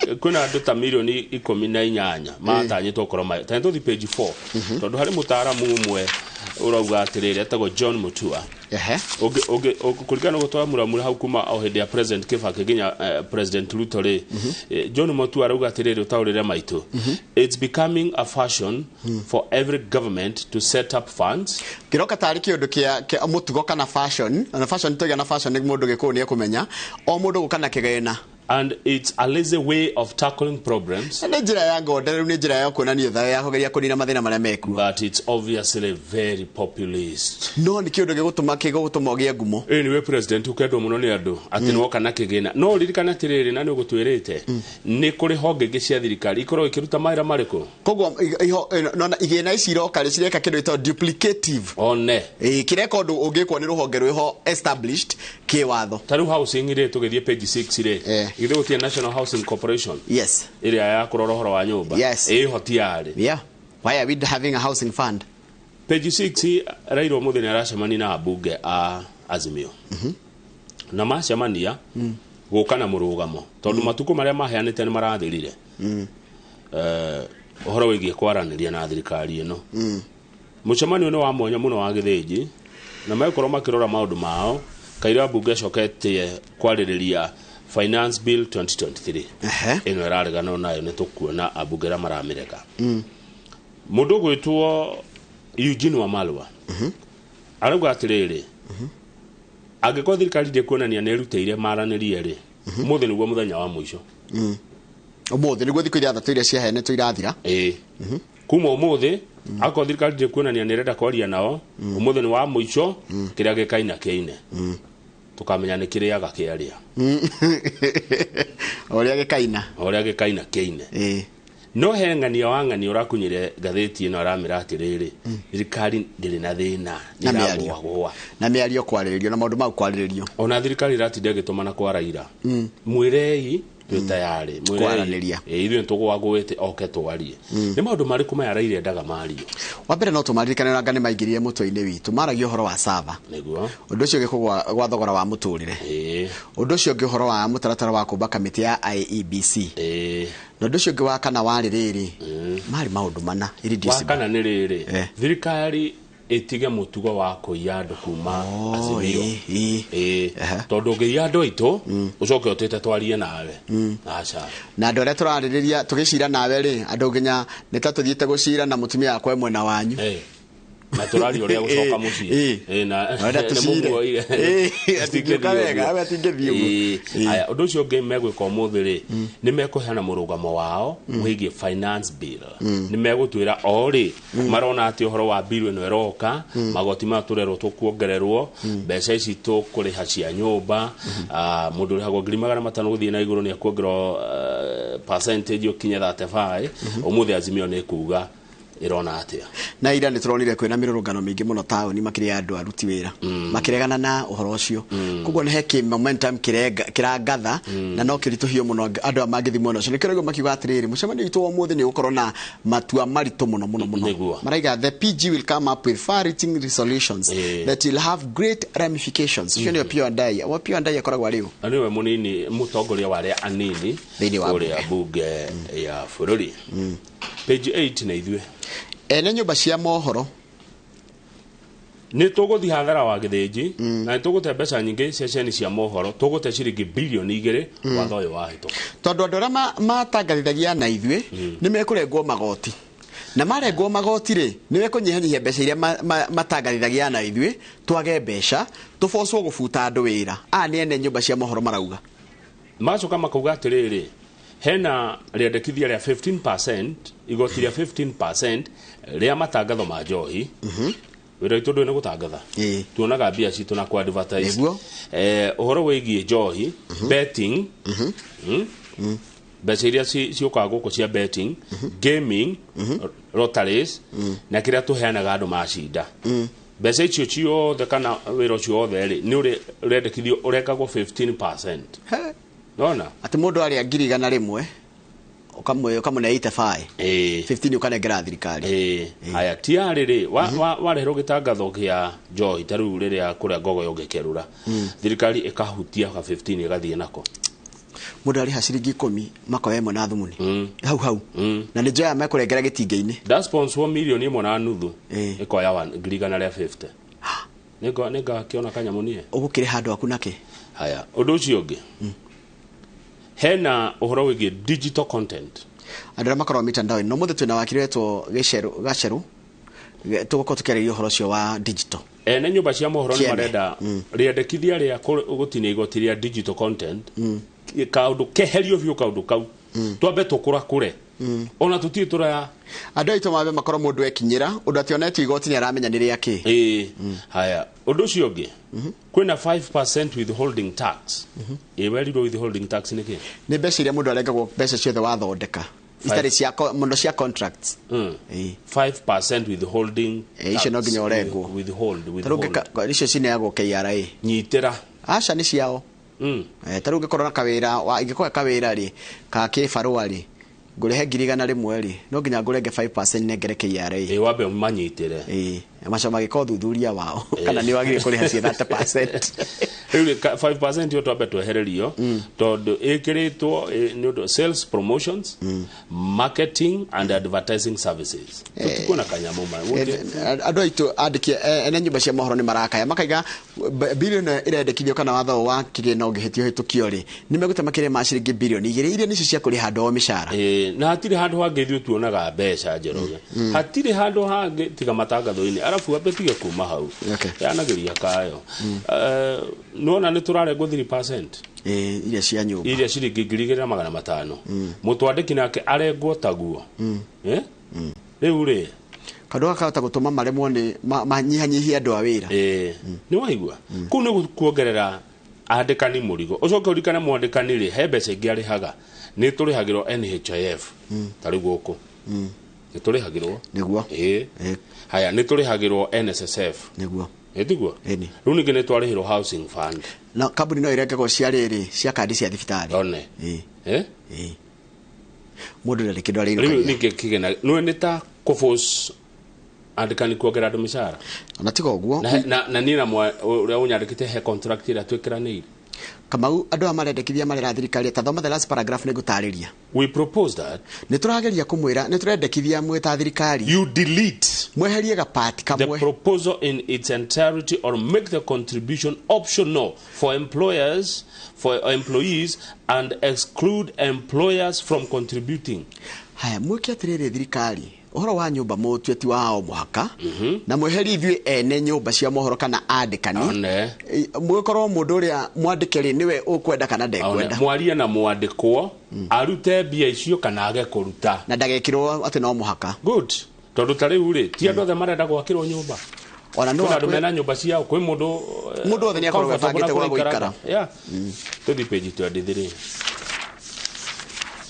Kwĩna andũ ta milioni 18 matanyĩtwo gũkorwo tanyĩtwo thi page 4 tondũ harĩ mũtaaramu ũmwe ũrauga atĩrĩrĩ etagwo John Mutua. Kũringana na gũtwara hau kuma o hĩndĩ ya President Kibaki nginya President Ruto rĩ, John Mutua arauga atĩrĩrĩ ũtaũrĩre maitũ, it's becoming a fashion for every government to set up funds. Kĩroka tarĩ kĩũndũ kĩa mũtugo kana fashion, ona fashion tũiga na fashion nĩ mũndũ gĩkũyũ nĩ ekũmenya o mũndũ gũka na kĩgĩna. And it's a lazy way of tackling problems. Nĩ njĩra ya ngonde rĩu nĩ njĩra ya kuonania tha ya kũgeria kũnina mathĩna marĩa mekuo. But it's obviously very populist. No nĩ kĩũndũ gĩgũtũma ũgĩe ngumo. Nĩwe president ũkendwo mũno nĩ andũ atĩ nĩwoka na kĩgĩna. No ririkana atĩrĩrĩ na nĩ ũgũtwĩrĩte nĩ kũrĩ honge ingĩ cia thirikari ikoragwo ikĩruta mawĩra marĩkũ. Koguo igĩna ici iroka rĩ cireka kĩndũ gĩtagwo duplicative. One. Kĩreka ũndũ ũngĩkwo nĩ rũhonge rwĩho established kĩwatho. Ta rĩu housing rĩ tũgĩthiĩ page 6 rĩ. Githĩ gũtirĩ National Housing Corporation. Yes. Ĩrĩa ya kũrora ũhoro wa nyũmba. Yes. Ĩho tiarĩ. Yeah. Why are we having a housing fund? Page 6 Raila ũmũthĩ nĩ aracemania na ambunge a Azimio. Na macemania gũka na mũrũgamo tondũ matukũ marĩa maheanĩte nĩ marathirire. Ũhoro wĩgiĩ kwaranĩria na thirikari ĩno. Mũcemanio nĩ wa mwanya mũno wa Gĩthĩnji na megũkorwo makĩrora maũndũ mao kaira ambunge acoketie kwarĩrĩria Finance Bill 2023. Ĩno ĩraregana nayo nĩ tũkuona ambunge arĩa maramĩrega. Mũndũ ũgwĩtwo Eugene Wamalwa arauga atĩrĩrĩ, angĩkorwo thirikari ndĩkuonania nĩ ĩrutĩire maranĩrie rĩ, ũmũthĩ nĩguo mũthenya wa mũico. Ũmũthĩ nĩguo thikũ ithathatũ iria ciaheanĩtwo irathira. Kuma ũmũthĩ akorwo thirikari ndĩkuonania nĩ ĩrenda kwaria nao, ũmũthĩ nĩ wa mũico kĩrĩa gĩkaina kĩine. Tukamenya nĩ kĩrĩaga kĩaria. Ũrĩa gĩkaina. Ũrĩa gĩkaina kĩine. No he ng'ania wa ng'ania ũrakunyire ngathĩti ĩno aramĩra atĩrĩrĩ, thirikari ndĩrĩ na thĩna Na mĩario. Na mĩario kwarĩrĩrio na maũndũ mau kwarĩrĩrio. Ona thirikari ĩratinda ĩgĩtũmana kwa Raila. Mwĩrei twĩ tayarĩ kwaranĩria. Ithuĩ nĩtũgwagũĩte oke twarie. Nĩ maũndũ marĩkũ maya Raila endaga mario? Wa mbere no tũmaririkane anga nĩ maingĩrire mũtwe-inĩ witũ maragia ũhoro wa sava. Nĩguo. Ũndũ ũcio ũngĩ kũgwa gwa thogora wa mũtũrĩre. Ũndũ ũcio ũngĩ ũhoro wa mũtaratara wa kũmba kamĩtĩ ya IEBC. Na ũndũ ũcio ũngĩ wa kana warĩ rĩrĩ marĩ maũndũ mana wa kana nĩ rĩrĩ thirikari ĩtige mũtugo wa kũiya andũ kuma Azimio. Tondũ ũngĩiya andũ aitũ ũcoke ũtĩte twarie nawe. Aca. Na andũ arĩa tũrarĩrĩria tũgĩcira nawe rĩ andũ nginya nĩ ta tũthiĩte gũcira na mũtumia wakwa mwena wanyu. Na tũraria ũrĩa gũcoka mũciĩ. Na nĩmũmuoire. Atingĩũka wega, atingĩthiĩ ũguo. Aya, ũndũ ũcio ũngĩ megwĩka ũmũthĩ rĩ nĩ mekũheana mũrũgamo wao wĩgiĩ finance bill. Nĩ megũtwĩra o rĩ marona atĩ ũhoro wa bill ĩno ĩroka, magoti maya tũrerwo tũkuongererwo, mbeca ici tũkũrĩha cia nyũmba, mũndũ ũrĩhagwo 500,000 gũthiĩ na igũrũ nĩ ekuongererwo percentage ũkinye 35. Ũmũthĩ Azimio nĩ kuga ĩrona atĩa. Na ira nĩ tũronire kwĩna mĩrũrũngano mĩingĩ mũno taũni makĩria ya andũ aruti wĩra makĩregana na ũhoro ũcio. Koguo nĩ he kĩ momentum kĩrangatha na no kĩritũhio mũno andũ aya mangĩthiĩ mwena ũcio. Nĩkĩo rĩu makiuga atĩrĩrĩ mũcemanio witũ wa ũmũthĩ nĩ ũgũkorwo na matua maritũ mũno mũno mũno. Maraiga the PG will come up with far reaching resolutions that will have great ramifications. Ũcio nĩ Opiyo Wandayi. Opiyo Wandayi akoragwo arĩ ũ? Nĩwe mũnini mũtongoria wa arĩa anini thĩinĩ wa kũrĩa bunge ya bũrũri. Page 8 na ithuĩ ene nyũmba cia mohoro nĩ tũgũthiĩ hathara wa Gĩthĩnji na nĩ tũgũte mbeca nyingĩ ceceni cia mohoro tũgũte ciringi bilioni 2 watho ũyũ wahĩtũka tondũ andũ arĩa matangathithagia na ithuĩ nĩ mekũrengwo magoti Na marengwo magoti rĩ, nĩ mekũnyihanyihia mbeca iria matangathithagia na ithuĩ twage mbeca tũbocwo gũbuta andũ wĩra. Aya nĩ ene nyũmba cia mohoro marauga. Magacoka makauga atĩrĩrĩ, hena rĩendekithia rĩa 15%, igoti rĩa 15% rĩa matangatho ma njohi. Wĩra witũ ndũĩ nĩ gũtangatha, tuonaga mbia citũ na ku advertise. Ũhoro wĩgiĩ njohi, betting, mbeca iria ciũkaga gũkũ cia betting, gaming, lotteries, na kĩrĩa tũheanaga andũ macinda, mbeca icio ciothe kana wĩra ũcio wothe rĩ, nĩ ũrendekithio ũrengagwo 15%. Nona atĩ mũndũ arĩa 100,000 ũkamũne 85, 15 ũkanengera thirikari. Haya, tiarĩ rĩ, wareherwo gĩtangatho kĩa njohi ta rĩu rĩrĩa kũrĩa ngogo yũngĩkerũra, thirikari ĩkahutia ka 15 ĩgathiĩ nako. Mũndũ arĩha ciringi 10 makoya ĩmwe na thumuni hau hau, na nĩ njoya mekũrengera gĩtingĩ-inĩ. Nda sponsor 1.5 million ĩkoya 150,000. Nĩngakĩona kanyamũ niĩ. Ũgũkĩrĩha andũ aku nakĩ? Haya, ũndũ ũcio ũngĩ, hena ũhoro wĩgiĩ digital content. Andũ arĩa makoragwo mitandao-inĩ, no mũthĩ twĩna wakiri wetwo Gaceru, tũgũkorwo tũkĩarĩria ũhoro ũcio wa digital. Ene nyũmba cia mohoro nĩ marenda rĩendekithia rĩa gũtinia igoti rĩa digital content, kaũndũ keherio biũ, kaũndũ kau twambe tũkũrakũre, ona tũtirĩ tũraya. Andũ aitũ mambe makorwo mũndũ ekinyĩra ũndũ atĩ onetio igoti nĩ aramenya nĩ rĩa kĩ. Haya, ũndũ ũcio ũngĩ, kwĩna 5% withholding tax. Ĩ werirwo withholding tax nĩ kĩ? Nĩ mbeca iria mũndũ arengagwo mbeca ciothe wathondeka itarĩ cia mũno cia contracts. 5% withholding. Icio no nginya ũrengwo. Withhold. Tarĩu icio cineagwo KRA. Nyitĩra. Aca nĩ ciao. Tarĩu ũngĩkorwo na kawĩra, ingĩkorwo kawĩra rĩ ka kĩbarũa rĩ, ngũrĩhe 100,000 rĩ, no nginya ngũrenge 5% nengere KRA. Ĩ wambe manyitĩre. Ĩ macoka magĩka ũthuthuria wao kana nĩ wagĩrĩire kũrĩha cia 30%. Rĩu 5% yo twambe twehererio, tondũ ĩkĩrĩtwo nĩ ũndũ sales promotions, marketing and advertising services. Tũtikuona kanyamũ ma. Andũ aitũ andĩki ene nyũmba cia mohoro nĩ marakaya makaiga bilioni ĩrendekithio kana watho wa kĩgĩna ũngĩhĩtio hĩtũkio rĩ, nĩ megũte makĩria ma ciringi bilioni 2 iria nĩcio cia kũrĩha andũ ao mĩcara. Na hatirĩ handũ hangĩ ithuĩ tuonaga mbeca, Njoroge. Hatirĩ handũ hangĩ tiga matangatho-inĩ, arabu ambe tige kuma hau yanagĩria kayo. Nona nĩ tũrarengwo 3% iria cia nyũmba, iria ciringi 2,500. Mũtwandĩki nake arengwo taguo. Rĩu rĩ, kaũndũ gaka kahota gũtũma maremwo nĩ manyihanyihie andũ a wĩra. Nĩ waigua kũu nĩ kuongerera andĩkani mũrigo. Ũcoke ũririkane mwandĩkani rĩ, he mbeca ingĩ arĩhaga. Nĩ tũrĩhagĩrwo NHIF ta rĩu gũkũ nĩ tũrĩhagĩrwo. Nĩguo. Haya, nĩ tũrĩhagĩrwo NSSF. Nĩguo. Ĩtiguo. Rĩu ningĩ nĩ twarĩhĩrwo housing fund. Na kambuni no irengagwo cia rĩrĩ cia kandi cia thibitarĩ. One. Mũndũ ndarĩ kĩndũ Rĩu arĩinũkagia. ningĩ kĩgĩna nĩ nĩ ta kũforce andĩkani kuongerera andũ mĩcara. Ona tiga ũguo. Na niĩ na ũrĩa ũnyandĩkĩte he contract ĩrĩa twĩkĩranĩire. Kamau, andũ aya marendekithia marera thirikari, ta thoma the last paragraph nĩ ngũtarĩria. We propose that nĩ tũrageria kũmwĩra, nĩ tũrendekithia mwĩ ta thirikari you delete mweherie gapati the kamwe proposal in its entirety or make the contribution optional for employers, for employees, and exclude employers from contributing. Haya, mwĩke atĩrĩrĩ thirikari, ũhoro wa nyũmba mũtue ti wa o mũhaka, na mweherie ithuĩ ene nyũmba cia mohoro kana andĩkani. One. Mũgĩkorwo mũndũ ũrĩa mwandĩke rĩ, nĩwe ũkwenda kana ndekwenda. Mwarie na mwandĩkwo arute mbia icio kana age kũruta, na ndagekĩrwo atĩ no mũhaka. Good, tondũ ta rĩu rĩ, ti andũ othe marenda gwakĩrwo nyũmba. Ona no Kwĩna andũ mena nyũmba ciao, kwĩ mũndũ Mũndũ wothe nĩ akoragwo comfortable na ebangĩte gwa kũrĩa gũikara. Yeah. Tũthiĩ page 23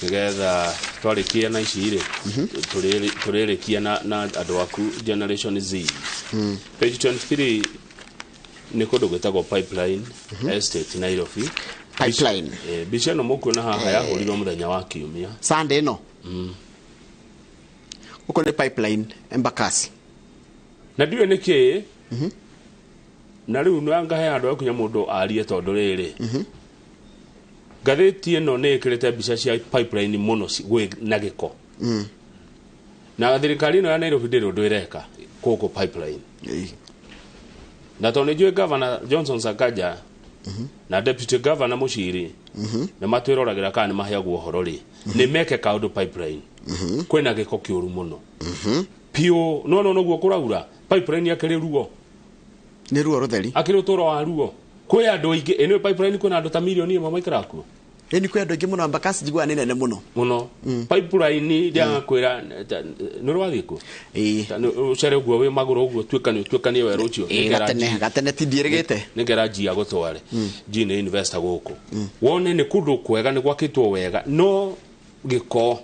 nĩgetha twarĩkia na ici rĩ, tũrĩrĩkia na andũ aku Generation Z. Page 23 nĩ kũndũ gwĩtagwo Pipeline Estate, Nairobi. Pipeline. Mbica ĩno mũkuona haha yahũrirwo mũthenya wa Kiumia. Sunday ĩno. Gũkũ nĩ Pipeline, Embakasi. Na ndiũĩ nĩ kĩĩ, na rĩu nĩ ngahe handũ hakinya mũndũ arie, tondũ rĩrĩ, ngathĩti ĩno nĩ ĩkĩrĩte mbica cia Pipeline mũno gwĩ na gĩko, na thirikari ĩno ya Nairobi ndĩrĩ ũndũ ĩreka gũkũ Pipeline. Na tondũ nĩ njũĩ Governor Johnson Sakaja Na deputy governor Muciri nĩ matwĩroragĩra kana nĩ maheagwo ũhoro rĩ, nĩ meke kaũndũ pipeline. Kwĩna gĩko kĩũru mũno piũ. No no noguo kũraura pipeline akĩrĩ ruo. Nĩ ruo rũtheri. Akĩrĩ ũtũũro wa ruo. Kwĩ andũ aingĩ ĩno pipeline, kwĩna andũ ta 1 million maikaraga kuo. Ĩni kwĩ andũ aingĩ mũno. Embakasi njiguaga nĩ nene mũno. Mũno. Pipeline ndiagakwĩra nĩ ũrĩ wathiĩ kuo? Ũcere ũguo wĩ magũrũ ũguo, tuĩkanie ũtuĩkanie werũ ũcio. Ĩĩ, gatene gatene ti ndiĩrĩgĩte. Nĩngera njia gũtware G nĩ investor gũkũ, wone nĩ kũndũ kwega, nĩ gwakĩtwo wega, no gĩko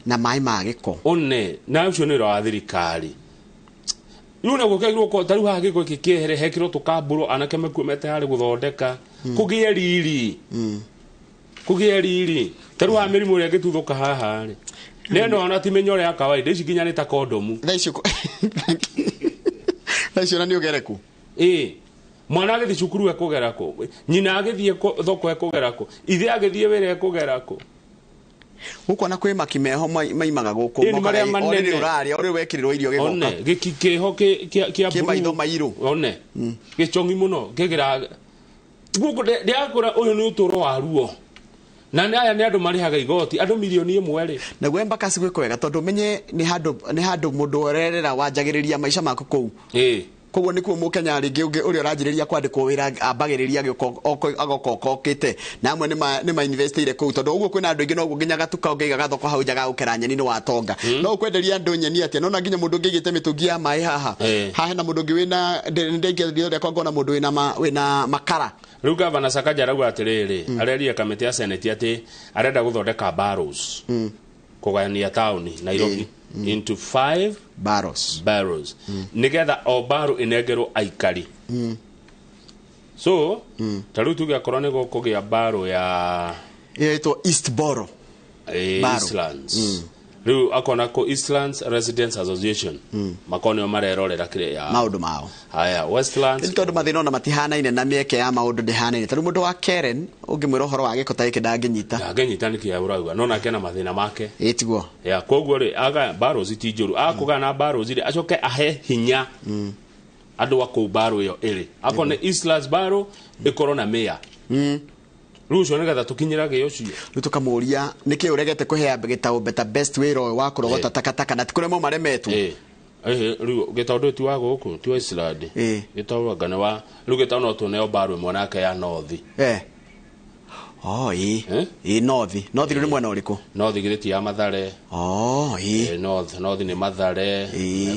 na maĩ ma gĩko. One na ũcio nĩ wĩra wa thirikari. Rĩu na gũkĩagĩrwo ko ta rĩu haha gĩko gĩkĩ kĩehere, hekĩrwo tũkambũrwo, anake mekuo mete harĩ gũthondeka, kũgĩe riri, kũgĩe riri. Ta rĩu haha mĩrimũ ĩrĩa ĩngĩtuthũka haha rĩ, nĩ ĩno ona ti mĩnyore ya kawaida, ici nginya nĩ ta kondomu. Thaa ici thaa ici ona nĩ ũgere kũ. Ĩĩ, mwana agĩthiĩ cukuru ekũgera kũ? Nyina agĩthiĩ thoko ekũgera kũ? Ithe agĩthiĩ wĩra ekũgera kũ? Gũkũ ona kwĩ maki meho maimaga gũkũ. Ĩĩ, nĩ marĩa manene. Orĩrĩ ũrarĩa, orĩrĩ wekĩrĩrwo irio gĩgoka. One gĩki kĩho kĩa Kĩ maitho mairũ. One gĩcong'i mũno kĩgĩra gũkũ ndĩrakũra. Ũyũ nĩ ũtũũro wa ruo, na nĩ aya nĩ andũ marĩhaga igoti, andũ 1 million rĩ. Naguo Embakasi gwĩ kwega tondũ ũmenye nĩ handũ mũndũ ũrerera wanjagĩrĩria maica maku kũu. Koguo nĩkuo mũkenya rĩngĩ ũngĩ ũrĩa ũranjĩrĩria kwandĩkwo wĩra ambagĩrĩria agĩũka agoka okĩte, na amwe nĩ ma-investire kũu, tondũ ũguo kwĩna andũ aingĩ, noguo nginya gatuka ũngĩiga gathoko hau nja ga gũkera nyeni nĩ watonga. No ũkwenderia andũ nyeni atĩa? Nona nginya mũndũ ũngĩ aigĩte mĩtũngi ya maĩ haha. Haha hena mũndũ ũngĩ wĩna ndengia rĩakwa ngona mũndũ wĩna makara. Rĩu gavana Sakaja arauga atĩrĩrĩ, arerie kamĩtĩ ya senate atĩ arenda gũthondeka boroughs, kũgayania taũni Nairobi into five boroughs, boroughs, nĩgetha o borough ĩnengerwo aikari. So ta rĩu tuge akorwo nĩ gũkũgĩa borough ya ĩyo ĩtwo East Borough. Borough. Eastlands. Rĩu akona ko Eastlands Residents Association makorwo nĩo marerorera kĩrĩa ya maũndũ mao. Haya, Westlands. Nĩ tondũ mathĩna ona matihanaine na mĩeke ya maũndũ ndĩhanaine. Tarĩu mũndũ wa Karen ũngĩmwĩra ũhoro wa gĩko ta gĩkĩ ndangĩnyita. Ndangĩnyita nĩkĩ ũrauga, no nake na mathĩna make. Ĩ tiguo. Ya koguo rĩ, aga boroughs ti njũru, akũgana boroughs rĩ, acoke ahe hinya andũ a kũu borough ĩyo ĩrĩ. Akorwo nĩ Eastlands borough, ĩkorwo na mayor. Rĩu ũcio nĩgetha tũkinyĩrage ũcio. Rĩu tũkamũria nĩkĩ ũregete kũhe gĩtaũ Better Best wĩra ũyũ wa kũrogota takataka, na ti kũremwo maremetwo. Rĩu gĩtaũ ti wa gũkũ, ti wa Eastland. Gĩtaũ anga nĩ wa rĩu gĩtaũ no tũneo borough ĩmwe nake ya North. Oh, ĩ. Ĩ North. North rĩu nĩ mwena ũrĩkũ? North githĩ ti ya Mathare? Oh, ĩ. North nĩ Mathare,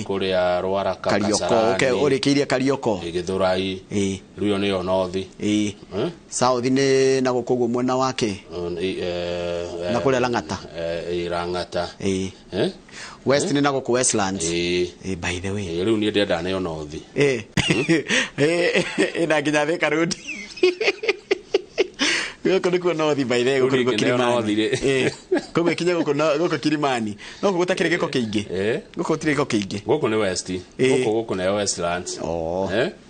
kũrĩa Rwaraka. Karioko, Kasarani. ũke ũrĩkĩirie Karioko. Gĩthũrai. Rĩu ĩyo nĩyo North. South nĩ na gũkũ ũguo mwena wake. Na kũrĩa Lang'ata. Lang'ata. West nĩ na gũkũ Westlands. By the way. Rĩu niĩ ndĩrenda nĩyo North. Ĩ na nginya Thika Road. Gũkũ nĩkuo North, by the way, gũkũ nĩkuo Rĩu nĩyo Kilimani. North rĩ. Koguo ĩkinye gũkũ gũkũ Kilimani. No gũkũ gũtakĩrĩ gĩko kĩingĩ. Gũkũ gũtirĩ gĩko kĩingĩ. Gũkũ nĩ West. Gũkũ nĩyo Westlands.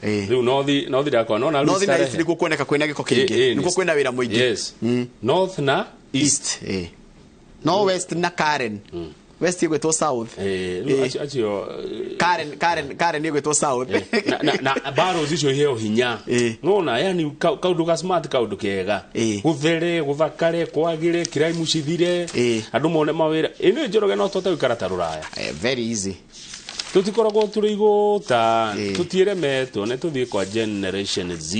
Rĩu North ndakwa no na rĩu North na Starehe. East nĩkuo kuoneka kwĩna gĩko kĩingĩ. Nĩkuo kwĩna wĩra mũingĩ. Yes. North na East. No West na Karen. West ĩgwĩtwo South. Rĩu acio Karen ĩgwĩtwo South. Na boroughs icio iheo hinya, nona yani kaundu ga smart, kaundu kega, guthere, guthakare, kwagire, crime cithire, andu mone mawira. Ĩno Njoroge no tũhote gũikara ta rũraya. Very easy. Tũtikoragwo tũrĩ igũta, tũtiĩremetwo nĩ tũthiĩ kwa Generation Z.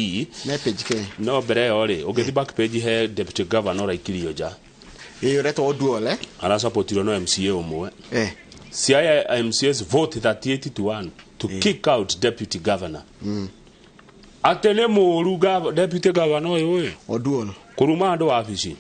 Ne page ke. No mbere ĩyo rĩ, ũngĩthiĩ back page he deputy governor ũraikirio nja. Ĩ ũretwo Oduol. Arasapotirwo no MCA ũmwe. Siaya MCAs vote 38 to 1 to kick out deputy governor. Atĩ nĩ mũũru deputy governor ũyũ ĩ. Oduol. Kũruma andũ wabici.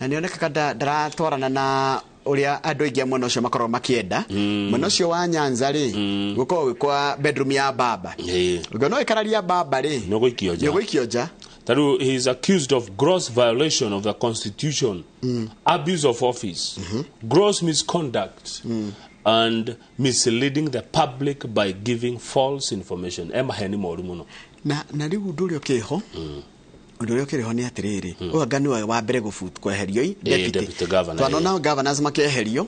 Na nĩonekaga ndaratwarana na ũrĩa andũ aingĩ a mwena ũcio makoragwo makĩenda. Mwena ũcio wa Nyanza rĩ, gũkoragwo gwĩ kwa bedroom ya baba. Ũngĩona ũgĩkararia baba rĩ, nĩ ũgũikio nja. Nĩ ũgũikio nja. Tarĩu he is accused of gross violation of the constitution, abuse of office, gross misconduct and misleading the public by giving false information. E maheni moru mũno. Na rĩu ũndũ ũrĩa ũkĩrĩ ho, ũndũ ũrĩa ũkĩrĩ ho nĩ atĩrĩrĩ, ũyũ anga nĩwe wa mbere kweherio i Deputy governor. Twanona governors makĩeherio.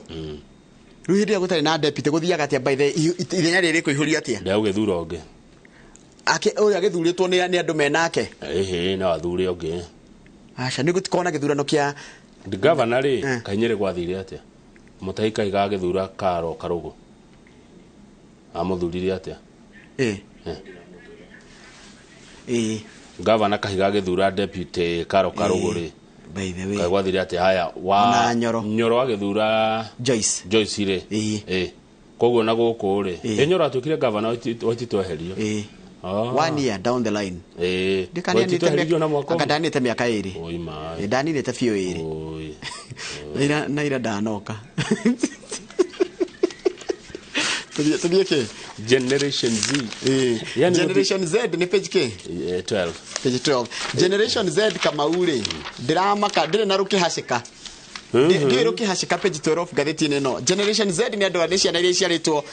Rĩu hĩndĩ ĩrĩa gũtarĩ na deputy gũthiaga atĩa? By the ithenya rĩrĩ kũihũrio atĩa? Ndegũgĩthura ũngĩ. Ake ũrĩa gĩthurĩtwo nĩ andũ menake. Ĩhĩ, no athure ũngĩ. Aca nĩ gũtikorwo na gĩthurano kĩa governor rĩ, Kainyere gwathire atĩa? Mutahi Kahiga agĩthura Karo Karũgũ. Amũthurire atĩa? Governor Kahiga agĩthura deputy Karo Karũgũ rĩ. By the way. Gwathire atĩa? Haya wa Nyoro. Nyoro agĩthura Joyce. Joyce rĩ. Koguo na gũkũ rĩ. Nyoro atuĩkire governor Waititu eherio. 1 year down the line. Waititu eheririo na mwaka ũmwe. Ndanĩte mĩaka 2. Oi maĩ. Ndaninĩte biũ 2. Na ira ndanoka. Tũthiĩ kĩ? Generation Z. Yani Generation Z nĩ page kĩ? 12. Page 12. Generation Z Kamau rĩ, ndĩramaka ndĩrĩ na rũkĩhacĩka. Ndĩrĩ rũkĩhacĩka page 12 ngathĩti-inĩ ĩno. Generation Z nĩ andũ nĩ ciana iria iciarĩtwo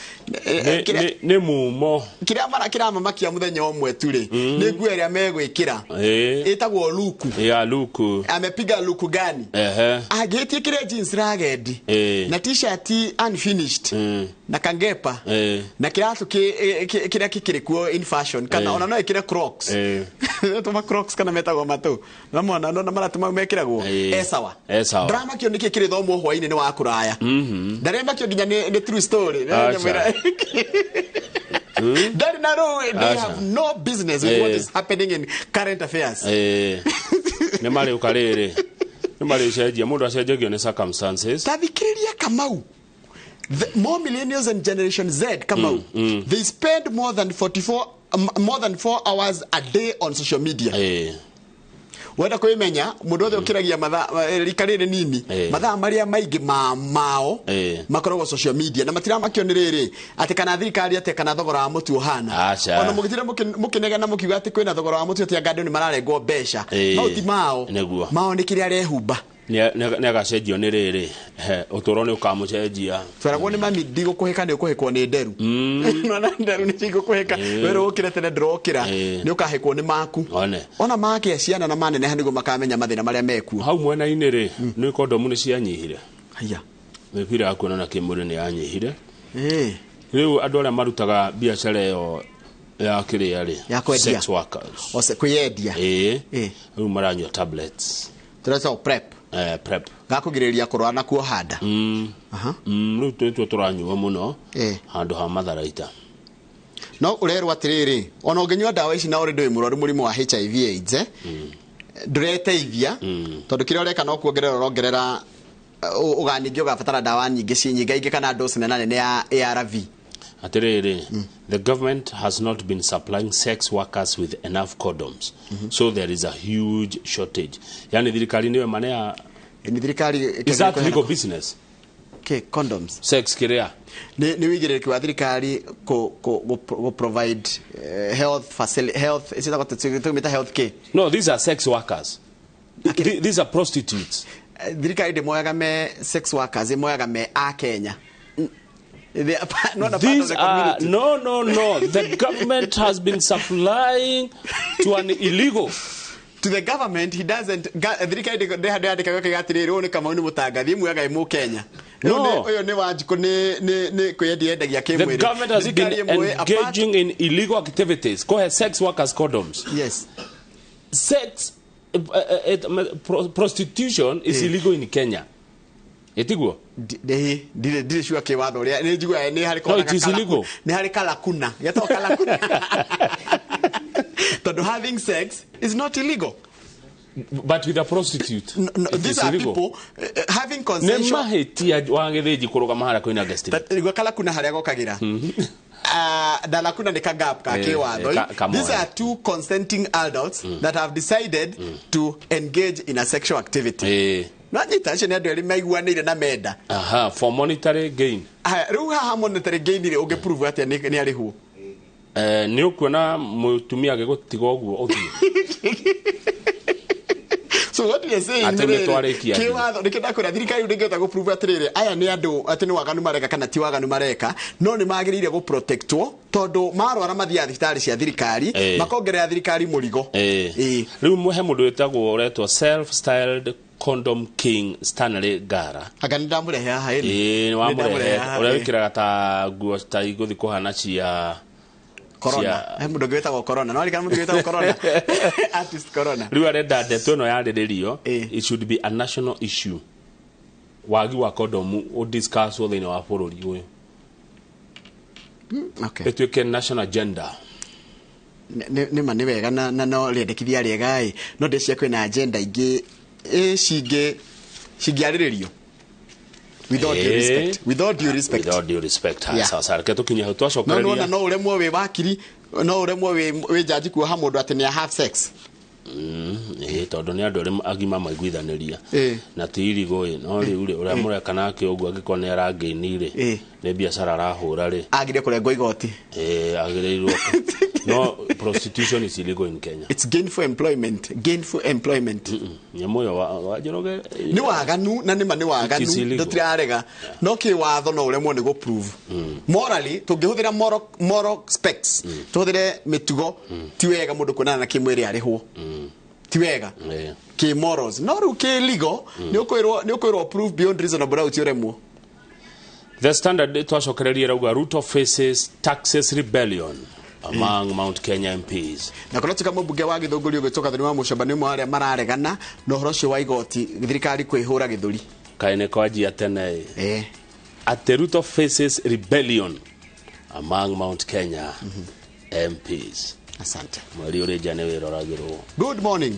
nĩ mumo. Kĩrĩa kĩramamakia mũthenya ũmwe tu rĩ, nĩ nguo ĩrĩa megwĩkĩra. Ĩtagwo luku. Ya luku. Amepiga luku gani? Angĩtiĩkĩre jeans ragged na t-shirt unfinished na kangepa na kĩratũ kĩrĩa kĩkĩrĩ kuo in fashion kana ona no ĩkĩre Crocs. Tuma Crocs kana metagwo matũ. Na mwana no maratũ mau mekĩragwo. Esawa. Drama kĩo nĩkĩ kĩrĩthomwo hwainĩ nĩ wa kũraya. Ndarĩmakio nginya nĩ true story. Ndarĩ na rũĩ, they have no business with what is happening in current affairs. Nĩ marĩũka rĩrĩ. Nĩ marĩcenjia, mũndũ acenjagio nĩ circumstances. Ta thikĩrĩria Kamau. More millennials and Generation Z, Kamau, they spend more than 4 hours a day on social media. Wenda kwimenya mundu othe ukiragia mathaa rika riri nini mathaa maria maingi mao makoragwo social media na matiramakio ni riri ati kana thirikari ati kana thogora wa mutu uhana ona mugitire mukinegana mukiuga ati kwina thogora wa mutu ati anga andu ni mararengwo mbeca mau ti mao mao ni kiria arehumba ni agacenjio ni riri uturo ni ukamucenjia tweragwo ni mami ndigũkũhĩka ni ũkũhĩkwo nĩ nderu nona nderu ni cigũkũhĩka werũ ũkĩre tene ndũrokĩra ni ũkahĩkwo nĩ maku ona makĩa ciana na maneneha nĩguo makamenya mathĩna marĩa mekuo hau mwena-inĩ rĩ nĩ kondomu nĩ cianyihire. Haya mĩbira ya kuonana kĩmwĩrĩ nĩ yanyihire. Rĩu andũ arĩa marutaga biacara ĩyo ya kĩrĩa rĩ ya kwendia sex workers ose kwĩyendia rĩu maranyua tablets tũretwo prep. Prep gakũgirĩrĩria kũrwara na kuoha nda. Rĩu tũtwo tũranyua mũno handũ ha matharaita. No ũrerwo atĩrĩrĩ ona ũngĩnyua ndawa ici na ũrĩ ndũĩ mũrwaru mũrimũ wa HIV AIDS ndũreteithia tondũ kĩrĩa ũreka no kuongerera ũrongerera ũganingĩ ũgabatara ndawa nyingĩ ci nyingaingĩ kana dose nene nene ya ARV. Atĩrĩrĩ, the government has not been supplying sex workers with enough condoms. So there is a huge shortage. Yani thirikari niwe manea ni thirikari. Is that legal business? Okay, condoms. Sex kiria. Ni wigirĩrĩki wa thirikari ko provide health facility health is it got health care? No, these are sex workers. These are prostitutes. Thirikari ndĩmoyaga me sex workers, ĩmoyaga me a Kenya. They are not a part These of the community. Are, no. The government has been supplying to an illegal. To the government, he doesn't. Thirikari ndĩandĩkaga atĩrĩrĩ ũyũ nĩ Kamau nĩ mũtangathi ĩmuoyaga ĩ mũkenya. No. Ũyũ nĩ Wanjikũ nĩ kwĩyendia endagia kĩmwĩrĩ. The government has been engaging in illegal activities. Go ahead, sex workers condoms. Yes. Sex, prostitution is illegal in Kenya. Etiguo? Ndirĩ sure kĩwatho ũrĩa nĩ njiguaga nĩ harĩ No, it is illegal. Nĩ harĩ kalakuna. Getagwo kalakuna. Tondũ having sex is not illegal. But with a prostitute. No, these are illegal. People having consensual. Nĩ mahĩtia wa gĩthĩnji kũrũgama harĩa kwĩna guest. Nĩguo kalakuna harĩa gokagĩra. Na lakuna nĩ kagap ka kĩwatho. These are two consenting adults that have decided to engage in a sexual activity. No nyita acio nĩ andũ erĩ maiguanĩire na menda. Aha, for monetary gain. Rĩu haha monetary gain rĩ ũngĩprove atĩa nĩ arĩhwo? Nĩ ũkuona mũtumia agĩgũtiga ũguo ũthiĩ. So what we are saying kĩwatho nĩkĩo ndakwĩra thirikari ndĩngĩhota gũprove atĩrĩrĩ aya nĩ andũ atĩ nĩ waganu mareka kana ti waganu mareka no nĩ magĩrĩire gũprotectwo tondũ marwara mathiaga thibitarĩ cia thirikari makongerera thirikari mũrigo. Rĩu he mũndũ wĩtagwo ũretwo self styled Condom King Stanley Ngara. Anga nĩndamũrehe haha ĩĩ nĩwamũrehe ũrĩa wĩkĩraga ta nguo ta igũthiĩ kũhana cia Corona. He mũndũ ũngĩ wĩtagwo Corona. No arikana mũndũ wĩtagwo Corona. Artist Corona. Rĩu arenda ndeto ĩno yarĩrĩrio, it should be a national issue. Wagi wa kondomu ũdiscusswo thĩinĩ wa bũrũri ũyũ. Okay. Ĩtuĩke national agenda. Nĩ ma nĩ wega na no rĩendekithia rĩega ĩ, no ndĩciria kwĩna agenda ingĩ cingĩ cingĩarĩrĩrio. With all due respect. With all due respect. With all due respect. Yeah. Sasa reke tũkinye hau No twacokereria. nĩwona no ũremwo wĩ wakiri, no ũremwo wĩ jaji kuoha mũndũ atĩ nĩ have sex. Tondũ nĩ andũ arĩa agima maiguithanĩria na ti irigũ ĩ, no rĩu rĩ ũrĩa mũreka nake ũguo angĩkorwo nĩ arangĩini rĩ, nĩ biacara arahũra rĩ, agire kũrengwo igoti. Agĩrĩirwo. No prostitution is illegal in Kenya. It's gainful employment. Gainful employment. Nyamũ ĩyo wa Njoroge nĩ waganu na nĩma nĩ waganu tũtirarega, no kĩ watho no ũremwo nĩ gũ-prove. Morally tũngĩhũthĩra moral specs, tũhũthĩre mĩtugo, ti wega mũndũ kuonana na kĩmwĩrĩ arĩhwo. Ti wega. Kĩ morals. No rĩu kĩ legal nĩ ũkwĩrwo prove beyond reasonable doubt ũremwo. The Standard twacokereria rauga Ruto faces taxes rebellion among Mount Kenya MPs. Na kuna tuka mbunge wa Githũngũri ũgĩtwo Gathoni wa Mũcomba nĩ ũmwe wa arĩa mararegana na ũhoro ũcio wa igoti thirikari kwĩhũra gĩthũri. Kaĩ nĩ kwanjia tene ĩ. Atĩ Ruto faces rebellion among Mount Kenya MPs. Asante. Mweri ũrĩ nja nĩ wĩroragĩrwo. Good morning.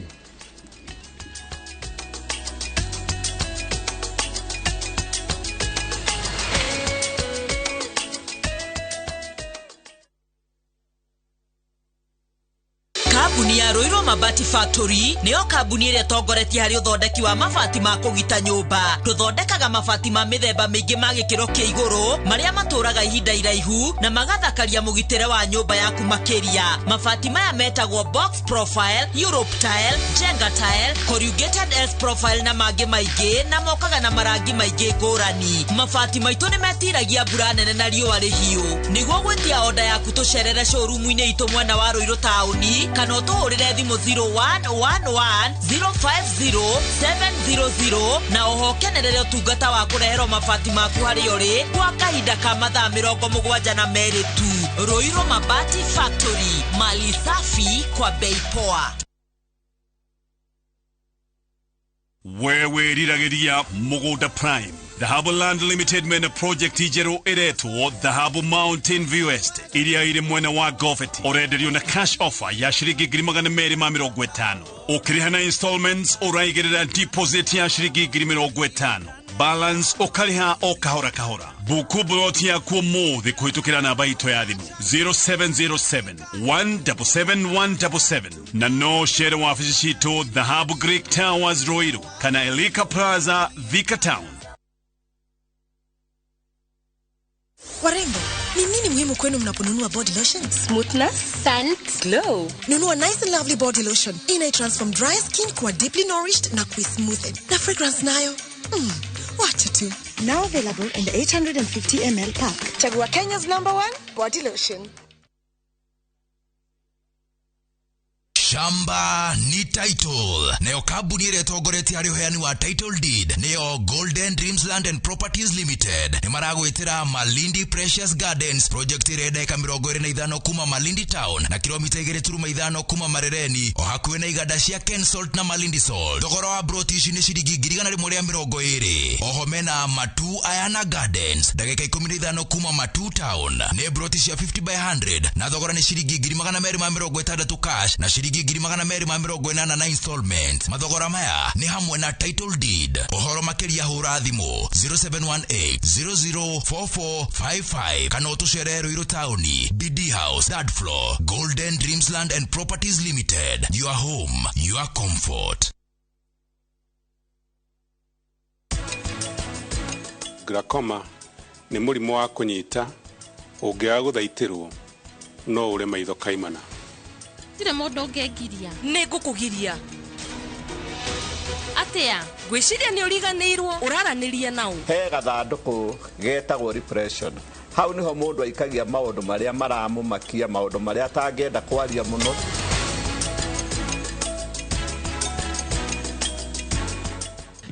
Kambuni ya Ruiru Mabati Factory nĩyo kambuni ĩrĩa ĩtongoretie harĩ ũthondeki wa mabati ma kũgita nyũmba. Tũthondekaga mabati ma mĩthemba mĩingĩ ma gĩkĩro kĩa igũrũ marĩa matũraga ihinda iraihu na magathakaria mũgitĩre wa nyũmba yaku makĩria. Mabati maya metagwo box profile, Europe tile, Jenga tile, corrugated S profile na mangĩ maingĩ, na mokaga na marangi maingĩ ngũrani. Mabati maitũ nĩ metiragia mbura nene na riũa rĩhiũ. Nĩguo gwĩtia oda yaku tũcerere showroom-inĩ itũ mwena wa Ruiru taũni kana ũtũhũrĩre thimũ 0111 050 700 na oho kenerere ũtungata wa kũreherwo mabati maku harĩa ũrĩ kwa kahinda ka mathaa 72 tu. Ruiru Mabati Factory, mali safi kwa bei poa. Wewe riragĩria Mũgũnda Prime. Dhahabu Land Limited mena project njerũ ĩretwo Dhahabu Mountain View Estate iria ĩrĩ mwena wa Goveti. Ũrenderio na cash offer ya ciringi 250,000. Ũkĩrĩha na installments ũraigĩrĩra deposit ya ciringi 50,000. Balance ũkarĩha o kahora kahora. Buku buloti yaku ũmũthĩ kũhĩtũkĩra namba itũ ya thimũ 0707 177 177 na no cere wabici citũ Dhahabu Greek Towers Ruiru kana Elika Plaza Thika Town. Warembo, ni nini muhimu kwenu mnaponunua body lotion? Smoothness, scent, glow. Nunua Nice and Lovely body lotion. Ina transform dry skin kuwa deeply nourished na kui-smoothen. Na fragrance nayo? Wacha tu. Now available in the 850 ml pack. Chagua Kenya's #1 body lotion. Shamba ni title. Nayo kambuni ĩrĩa ĩtongoretie harĩ ũheani wa title deed nĩyo Golden Dreams Land and Properties Limited. Nĩ maragwĩtĩra Malindi Precious Gardens project ĩrĩa ndagĩka 25 kuma Malindi Town na kilomita 2.5 kuma Marereni o hakuhĩ na iganda cia Ken Salt na Malindi Salt. Thogora wa broti ici nĩ ciringi 120,000. Oho mena Matu Ayana Gardens ndagĩka 15 kuma Matu Town nĩ broti cia 50 by 100 na thogora nĩ ciringi 260 cash na ciringi 280 na installment. Mathogora maya nĩ hamwe na title deed. Ũhoro makĩria hũra thimũ 0718 004455 kana ũtũcerere Ruiru taũni, BD House, third floor, Golden Dreams Land and Properties Limited. Your home, your comfort. Glaucoma nĩ mũrimũ wa kũnyita ũngĩaga gũthaitĩrwo no ũre maitho kaimana. Gũtirĩ mũndũ ũngĩngiria. Nĩ ngũkũgiria. Atĩa? Ngwĩciria nĩ ũriganĩirwo ũraranĩria naũ. He gathandũkũ getagwo depression. Hau niho mũndũ aikagia maũndũ marĩa maramũmakia, maũndũ marĩa atangĩenda kwaria mũno.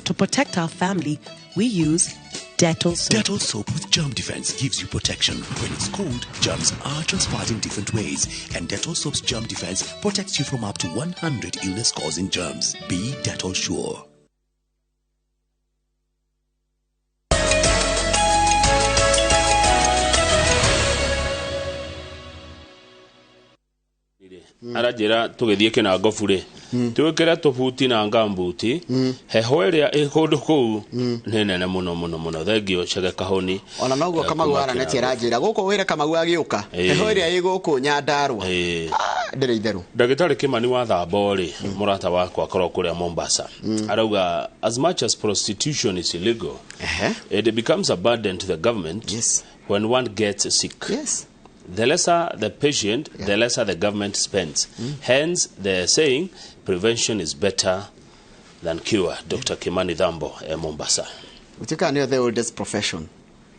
To protect our family, we use Dettol soap. Dettol soap with germ defense gives you protection. When it's cold, germs are transferred in different ways, and Dettol soap's germ defense protects you from up to 100 illness-causing germs. Be Dettol sure. Aranjĩra tũgĩthiĩ kĩnangobu rĩ, twĩkĩre tũbuti na ngambuti, heho ĩrĩa ĩ kũndũ kũu nĩ nene mũno mũno mũno. Thengio Chege Kahũni. Ona noguo Kamau kuma aranĩtie Kĩnangobu. Aranjĩra gũkũ wĩra Kamau agĩũka, heho ĩrĩa ĩ gũkũ Nyandarũa ndĩrĩ itherũ. Ndagĩtarĩ Kimani wa Thambo rĩ, mũrata wakwa akorwo kũrĩa Mombasa, arauga as much as prostitution is illegal, it becomes a burden to the government when one gets sick. The lesser the patient, the lesser the government spends. Hence, the saying, prevention is better than cure. Dr. Kimani Thambo, Mombasa. Gũtuĩkaga nĩyo the oldest profession.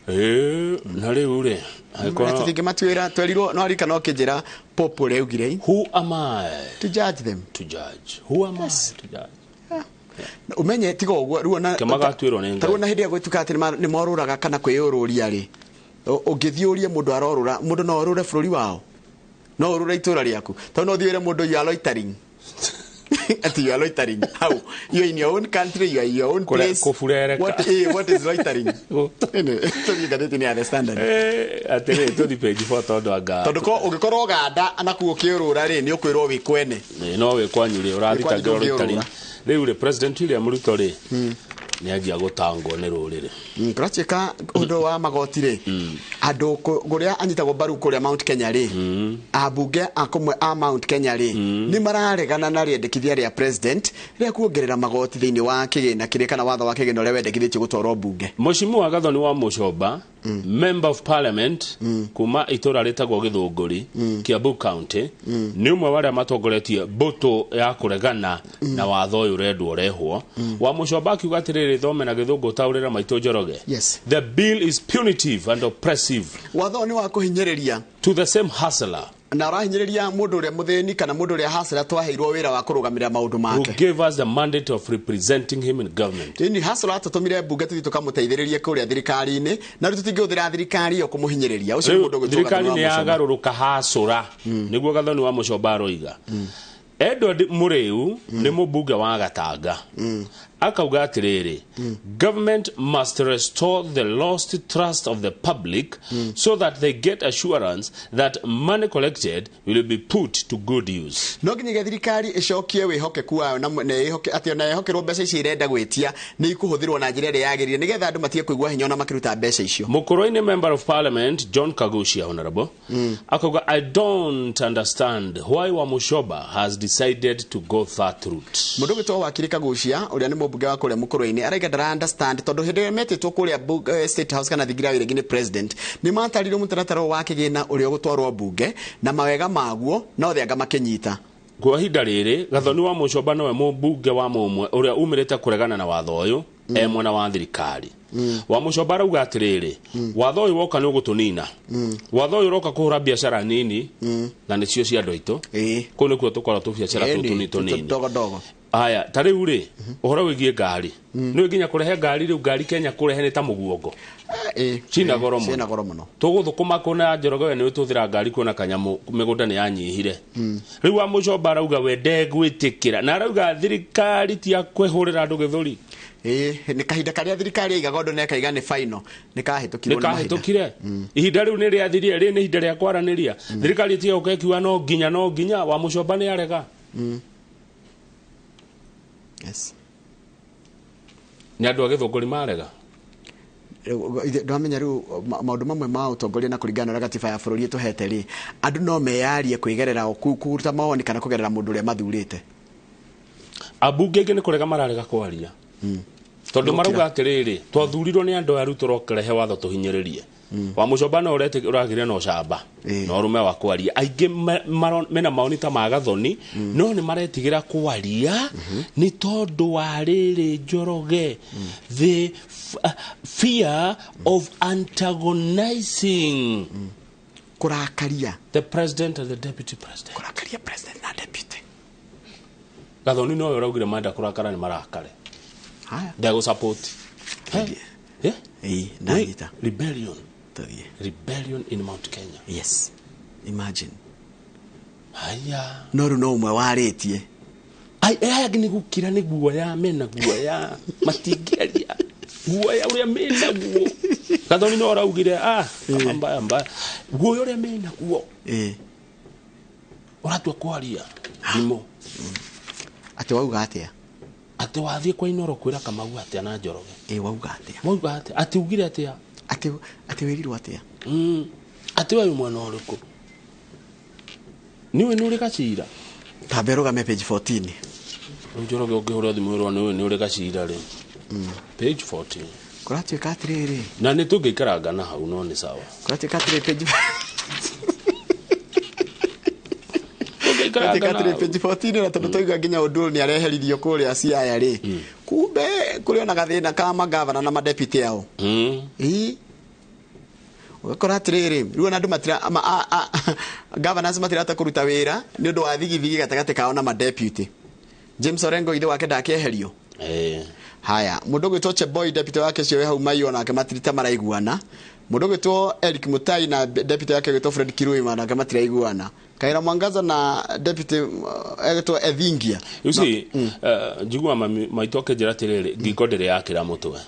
Na rĩu rĩ, angĩkorwo- Tũtingĩmatuĩra, twerirwo no arika no kĩnjĩra Pope ũrĩa augire, Who am I to judge them? To judge. Who am I to judge? Umenye tiga ũguo rĩu ona Kĩmagatuĩrwo nĩ ta rĩu Ngai. ona hĩndĩ ĩrĩa gwĩtuĩka atĩ nĩ morũraga kana kwĩyũrũria rĩ, ũngĩthiĩ ũrie mũndũ arorũra, mũndũ no orũre bũrũri wao, no ũrũre itũra rĩaku, tondũ no ũthiĩ wĩre mũndũ you are loitering. Ati you are loitering. How? You are in your own country, you are in your own place. Kũburereka. What is loitering? Tũthiĩ ngathĩti-inĩ ya The Standard. Atĩrĩ, tũthiĩ page 4 tondũ anga Tondũ ũngĩkorwo Uganda anakuo ũkĩũrũra rĩ, nĩ ũkwĩrwo wĩ kwene. No wĩ kwanyu rĩ, ũrathitangĩrwo Wĩ kwanyu loitering. ndũngĩũrũra. Rĩu rĩ, President William Ruto rĩ, nĩ anjia gũtangwo nĩ rũrĩrĩ. Kũratuĩka ũndũ wa magoti rĩ, andũ kũrĩa anyitagwo mbaru kũrĩa Mount Kenya rĩ, ambunge a kũmwe a Mount Kenya rĩ, nĩ mararegana na rĩendekithia rĩa president rĩa kuongerera magoti thĩinĩ wa kĩgĩna kĩrĩa kana watho wa kĩgĩna ũrĩa wendekithĩtio gũtwarwo mbunge. Mheshimiwa Gathoni wa Mũcomba, member of parliament kuma itũra rĩtagwo Gĩthũngũri, Kiambu County, nĩ ũmwe wa arĩa matongoretie mbũtũ ya kũregana na watho ũyũ ũrendwo ũrehwo. Wa Mũcomba akiuga atĩrĩrĩ, thome na Gĩthũngũ taũrĩra maitũ Njoroge. Yes. The bill is punitive and oppressive. Watho nĩ wa kũhinyĩrĩria. To the same hustler. Na ũrahinyĩrĩria mũndũ ũrĩa mũthĩni kana mũndũ ũrĩa hustler twaheirwo wĩra wa kũrũgamĩrĩra maũndũ Who make. gave us the mandate of representing him in government. Ĩni hustler atũtũmire mbunge tũthiĩ tũkamũteithĩrĩrie kũrĩa thirikari-inĩ, na rĩu tũtingĩhũthĩra thirikari ĩyo kũmũhinyĩrĩria. Ũcio nĩ Rĩu mũndũ ũgwĩtwo thirikari Gathoni nĩ wa Mũcomba. yagarũrũka hacũra, nĩguo Gathoni wa Mũcomba aroiga. Edward Mũrĩu nĩ mũmbunge wa Gatanga, akauga atĩrĩrĩ, government must restore the lost trust of the public so that they get assurance that money collected will be put to good use. No nginyagia thirikari ĩcokie wĩhokeku wayo na ĩhoke atĩ ona ĩhokerwo mbeca ici irenda gwĩtia nĩ ikũhũthĩrwo na njĩra ĩrĩa yagĩrĩire, nĩgetha andũ matige kũigua hinya ona makĩruta mbeca icio. Mukurweini member of parliament John Kaguchia, honorable, akauga I don't understand why Wamuchomba has decided to go that route. Mũndũ ũgwĩtwo Wakiri Kaguchia ũrĩa nĩ mũmbunge wa kũrĩa Mukurweini araiga ndara understand, tondũ hĩndĩ ĩrĩa metĩtwo kũrĩa State House kana thingira wa iregi nĩ president, nĩ matarirwo mũtaratara wa kĩgĩna ũrĩa ũgũtwarwo mbunge na mawega maguo no othe anga makĩnyita. Kwa ihinda rĩrĩ Gathoni wa Mũcomba nowe mũmbunge wa mũmwe ũrĩa umĩrĩte kũregana na watho ũyũ e mwena wa thirikari. Wa Mũcomba arauga atĩrĩrĩ, watho ũyũ woka nĩ ũgũtũnina. Watho ũyũ ũroka kũhũra biacara nini na nĩcio cia andũ aitũ. Kũu nĩkuo tũkoragwo tũbiacara tũtũ nĩ tũnini. Ndogo ndogo. Aya, ta rĩu rĩ, ũhoro wĩgiĩ ngari. Nĩ nginya kũrehe ngari rĩu, ngari Kenya kũrehe nĩ ta mũguongo. Cina goro mũno. Cina goro mũno. Tũgũthũkũma kũna Njoroge we nĩ ũtũthĩra ngari kuona kanyamũ mĩgũnda nĩ yanyihire. Rĩu wa Mũcomba arauga we ndegwĩtĩkĩra na arauga thirikari ti ya kwĩhũrĩra andũ gĩthũri. Nĩ kahinda karĩa thirikari yaigaga ũndũ na ĩkaiga nĩ final, nĩ kahĩtũkirwo nĩ mahinda. Nĩ kahĩtũkire. Ihinda rĩu nĩ rĩathirie, rĩ nĩ ihinda rĩa kwaranĩria. Thirikari ĩtige gũka ĩkiuga no nginya no nginya, wa Mũcomba nĩ arega. Yes. Nĩ andũ a Gĩthũngũri marega. Ndwamenya rĩu maũndũ mamwe ma ũtongoria na kũringana na ũrĩa gatiba ya bũrũri ĩtũhete rĩ, andũ no meyarie kwĩgerera o kũruta mawoni kana kũgerera mũndũ ũrĩa mathurĩte. Ambunge aingĩ nĩ kũrega mararega kwaria. Tondũ marauga atĩrĩrĩ, twathurirwo nĩ andũ aya rĩu tũrokerehe watho tũhinyĩrĩrie. Wa Mũcomba no ũragire na ũcamba na ũrũme wa kwaria. Aingĩ mena maoni ta ma Gathoni, no nĩ maretigĩra kwaria nĩ tondũ wa rĩrĩ Njoroge, the fear of antagonizing kũrakaria the president and the deputy president. Kũrakaria president na deputy. Gathoni nowe ũraugire menda kũrakara nĩ marakare. Haya. Ndegũ support. Eh? Ĩĩ, ndanyita. Rebellion. Tũthiĩ. Rebellion in Mount Kenya. Yes. Imagine. Haya. No rĩu no ũmwe warĩtie. Ai, aya angĩ nĩ gũkira nĩ guoya mena guoya matingĩaria guoya ũrĩa mena guo. Gathoni no araugire kama mbaya mbaya guoya ũrĩa mena guo. Ũratua kwaria thimũ. Atĩ wauga atĩa? Atĩ wathiĩ kwa Inoro kwĩra Kamau atĩa na Njoroge. Ĩ wauga atĩa? Wauga atĩa? Atĩ ugire atĩa? Atĩ wĩrirwo atĩa? Atĩ we wĩ mwena ũrĩkũ? Nĩũĩ nĩ ũrĩ gacira? Tambe rũgame page 14. Rĩu Njoroge ũngĩhũra thimũ ĩrwo nĩũĩ nĩ ũrĩ gacira rĩ. Page 14. Kũratuĩka atĩrĩrĩ. Na nĩ tũngĩikaranga na hau no nĩ sawa. Kũratuĩka atĩrĩrĩ page Kũratuĩka atĩrĩrĩ page 14 na tondũ twaigua nginya Odul nĩ areheririo kũrĩa Siaya rĩ. Kumbe kũrĩ ona gathĩna ka magavana na madeputy ao. Ĩĩ. Ũgakora atĩrĩrĩ rĩu ona andũ matira governors matirahota kũruta wĩra nĩ ũndũ wa thigithigi gatagatĩ kao na madeputy. James Orengo ithe wake ndakĩeherio. Haya, mũndũ ũgwĩtwo Cheboy deputy wake ũcio wĩ hau Maiyũ onake matirita maraiguana. Mũndũ ũgwĩtwo Eric Mutai na deputy wake ũgwĩtwo Fred Kirui onake matiraiguana. Kaira Mwangaza na deputy egwĩtwo Ethingia. You see, njiguaga mami maitũ akĩnjĩra atĩrĩrĩ ngingo ndĩrĩ yakĩra mũtwe.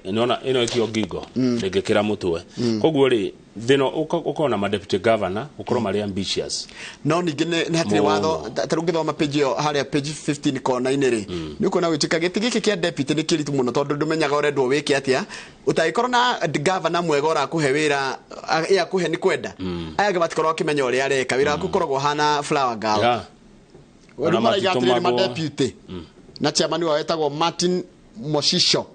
Nĩwona ĩno ĩtio ngingo ndĩngĩkĩra mũtwe. Koguo rĩ thĩna ũkorwo na deputy governor ũkorwo marĩ ambitious. No ningĩ nĩ hatirĩ watho ta rĩu ũngĩthoma page ĩyo harĩa page 15 kona-inĩ rĩ nĩ ũkuona gwĩtuĩka gĩtĩ gĩkĩ kĩa deputy nĩ kĩritũ mũno tondũ ndũmenyaga ũrendwo wĩke atĩa. Ũtangĩkorwo na governor mwega ũrakũhe wĩra ĩ akũhe nĩ kwenda. Aya angĩ matikoragwo akĩmenya ũrĩa areka wĩra waku ũkoragwo ũhana flower girl. Rĩu maraiga atĩrĩrĩ ma deputy na chairman wao etagwo Martin Moshisho.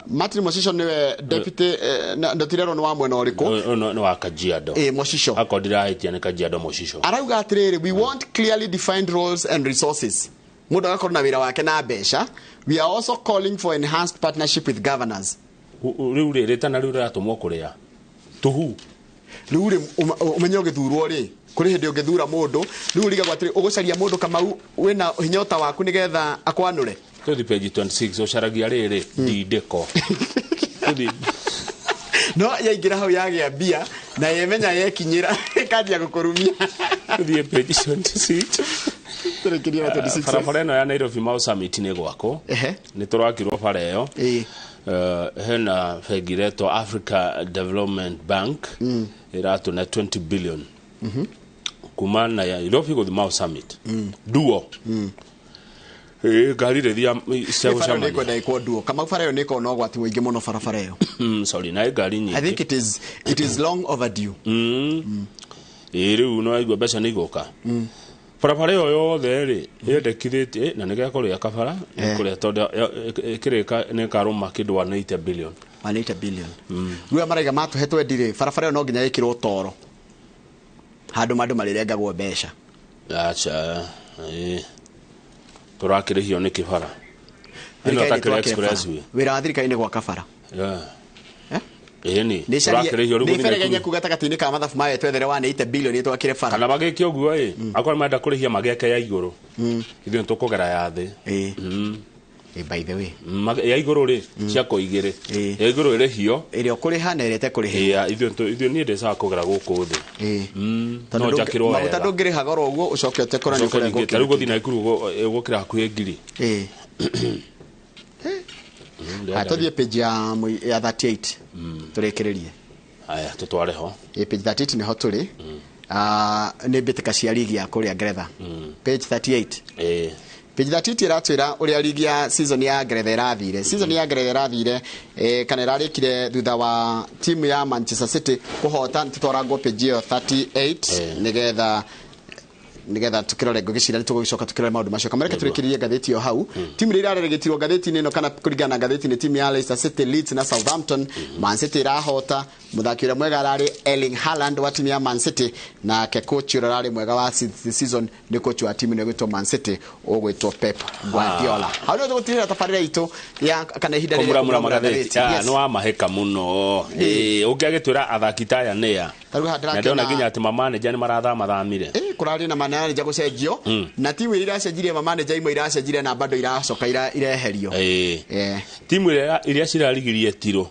Martin Moshisho niwe deputy ndotirerwo nĩ wa mwena ũrĩkũ. Nĩ wa Kajiado. Ĩ Moshisho. Akorwo ndirahĩtia nĩ Kajiado Moshisho. Arauga atĩrĩrĩ we want clearly defined roles and resources. Mũndũ agakorwo na wĩra wake na mbeca. We are also calling for enhanced partnership with governors. Rĩu rĩ rĩtana rĩu rĩratũmwo kũrĩa tũhu. Rĩu rĩ ũmenye ũgĩthurwo rĩ kũrĩ hĩndĩ ũngĩthura mũndũ rĩu ũrigagwo atĩrĩ ũgũcaria mũndũ Kamau wĩna hinya ũta waku nĩgetha akwanũre. Tũthi page 26 ũcaragia rĩrĩ ndindĩko. Tũthi no yaingĩra hau yagĩa mbia na yemenya yekinyĩra ĩkanjia gũkũrumia. Tũthiĩ page 26. Tũrĩkĩrie na 26. Barabara ĩno ya Nairobi Mau Summit nĩ gwakwo. Nĩ tũrakirwo bara ĩyo. Hena bengi ĩretwo Africa Development Bank ĩratũne 20 billion. Kuma na Nairobi gũthiĩ Mau Summit. Duo. Ngari rĩthia cia gũcemania. Nĩ kwenda duo. Kamau bara ĩyo nĩ ĩkoragwo na ũgwati mũingĩ mũno barabara ĩyo. Sorry, na ngari nyingĩ. I think it is long overdue. Ĩ rĩu no aigua mbeca nĩ igũka. Barabara ĩyo yothe rĩ yendekithĩtie na nĩ gekũrĩa kabara kũrĩa tondũ ĩkĩrĩka nĩ karũma kĩndũ 180 billion. 180 billion. Rĩu maraiga matũhe twendi rĩ barabara ĩyo no nginya ĩkĩrwo toro. Handũ mandũ marĩrengagwo mbeca. Acha. Tũrakĩrĩhio nĩ kĩbara. Ĩno ta kĩrĩa expressway. Wĩra wa thirikari nĩ gwaka bara. Ĩni tũrakĩrĩhio rĩu gũthiĩ. Nĩ beregenya kuga gatagatĩ-inĩ ka mathabu maya twethere 180 billion twakĩre bara. Kana magĩke ũguo ĩ akorwo marenda kũrĩhia magĩake ya igũrũ. Ithuĩ nĩ tũkũgera ya thĩ. By the way. Ya igũrũ rĩ ciako igĩrĩ. Ya igũrũ ĩrĩhio. Ĩrĩa ũkũrĩha na ĩrĩa ĩtekũrĩhio. Ithuĩ niĩ ndĩcaga kũgera gũkũ thĩ. No njakĩrwo wega. Maguta ndũngĩrĩha goro ũguo ũcoke ũte kũra nĩ ũkũrengwo. Ta rĩu gũthiĩ Naikuru gũkĩra hakuhĩ ngiri. Tũthiĩ page ya 38 tũrĩkĩrĩrie. Haya tũtware ho. Page 38 nĩho tũrĩ. Nĩ mbĩtĩka cia ligi ya kũrĩa Ngeretha. Page 38. Page 38 ĩratwĩra ũrĩa ligi ya season ya Ngeretha ĩrathire. Season ya Ngeretha ĩrathire kana ĩrarĩkire thutha wa timu ya Manchester City kũhota. Tũtwarangwo page ĩyo 38 nĩgetha nigetha tukirore ngũgĩcira nĩ tũgũgĩcoka tukirore maũndũ macio. Kamareke tũrĩkĩrĩrie ngathĩti ĩyo hau. Timu iria iraregetirwo ngathĩti-inĩ ĩno kana kũringana na ngathĩti nĩ timu ya Leicester City, Leeds na Southampton. Man City ĩrahota. Mũthaki ũrĩa mwega ararĩ Erling Haaland wa timu ya Man City, nake coach ũrĩa ararĩ mwega wa season nĩ coach wa timu ĩno ĩgwĩtwo Man City ũgwĩtwo Pep Guardiola. Hau nĩho tũgũtigĩrĩra tabarĩra itũ ya kana ihinda rĩrĩa kũmuramura magathĩti. Nĩ wamahĩka mũno. Ũngĩagĩtwĩra athaki ta aya nĩa. Ta rĩu haha Na ndĩrona nginya atĩ mamanager nĩ marathamathamire. Kũrarĩ na Manager gũcenjio. Na timu iria iracenjirie ma manager imwe iracenjirie na bado iracoka ireherio. Timu iria cirarigirie tiro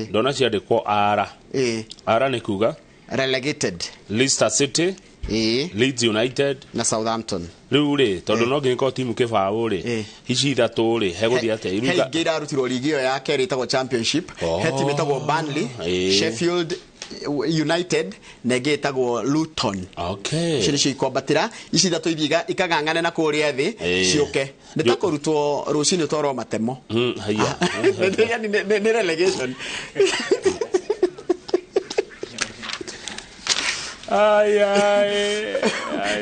ndona ciandĩkwo ara. Ara nĩ kuga relegated. Leicester City, Leeds United na Southampton. Rĩu rĩ, tondũ no nginya ĩkorwo timu kĩbaũ rĩ, ici ithatũ rĩ, hegũthiĩ atĩa? He ingĩ irarutirwo ligi ĩyo ya kerĩ ĩtagwo Championship. He timu ĩtagwo Burnley, Sheffield United na ĩngĩ ĩtagwo Luton. Icio nĩcio ikwambatĩra, ici ithatũ ithiĩ ikang'ang'ane na kũrĩa thĩ ciũke. Nĩ ta kũrutwo rũcinĩ ũtwarwo matemo. Haiya. Yani nĩ relegation. Ai ai.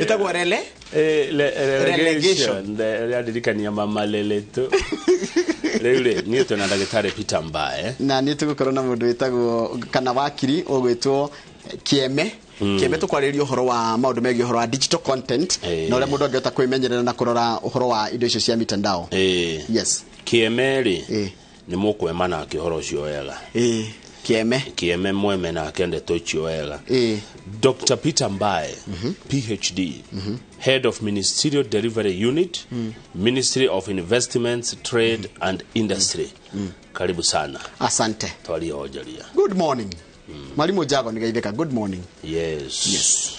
Ĩtagwo rele? Relegation. Rĩandirikania mama leleto. Rĩu rĩ, niĩ twĩna ndagĩtarĩ Peter Mbae. Na nĩ tũgũkorwo na mũndũ wĩtagwo kana wakiri ũgwĩtwo Kĩeme. Kĩeme, tũkwarĩrĩria ũhoro wa maũndũ megiĩ ũhoro wa digital content na ũrĩa mũndũ angĩhota kwĩmenyerera na kũrora ũhoro wa indo icio cia mitandao. Yes. Kĩeme rĩ, nĩ mũkwema nake ũhoro ũcio wega. Kĩeme. Kĩeme mweme nake ndeto icio wega. Dr. Peter Mbae, PhD, Head of Ministerial Delivery Unit, Ministry of Investments, Trade and Industry. Karibu sana. Asante. Twaria onjoria. Good morning. Mwalimu Jago nĩgeithĩka. Good morning. Yes. Yes.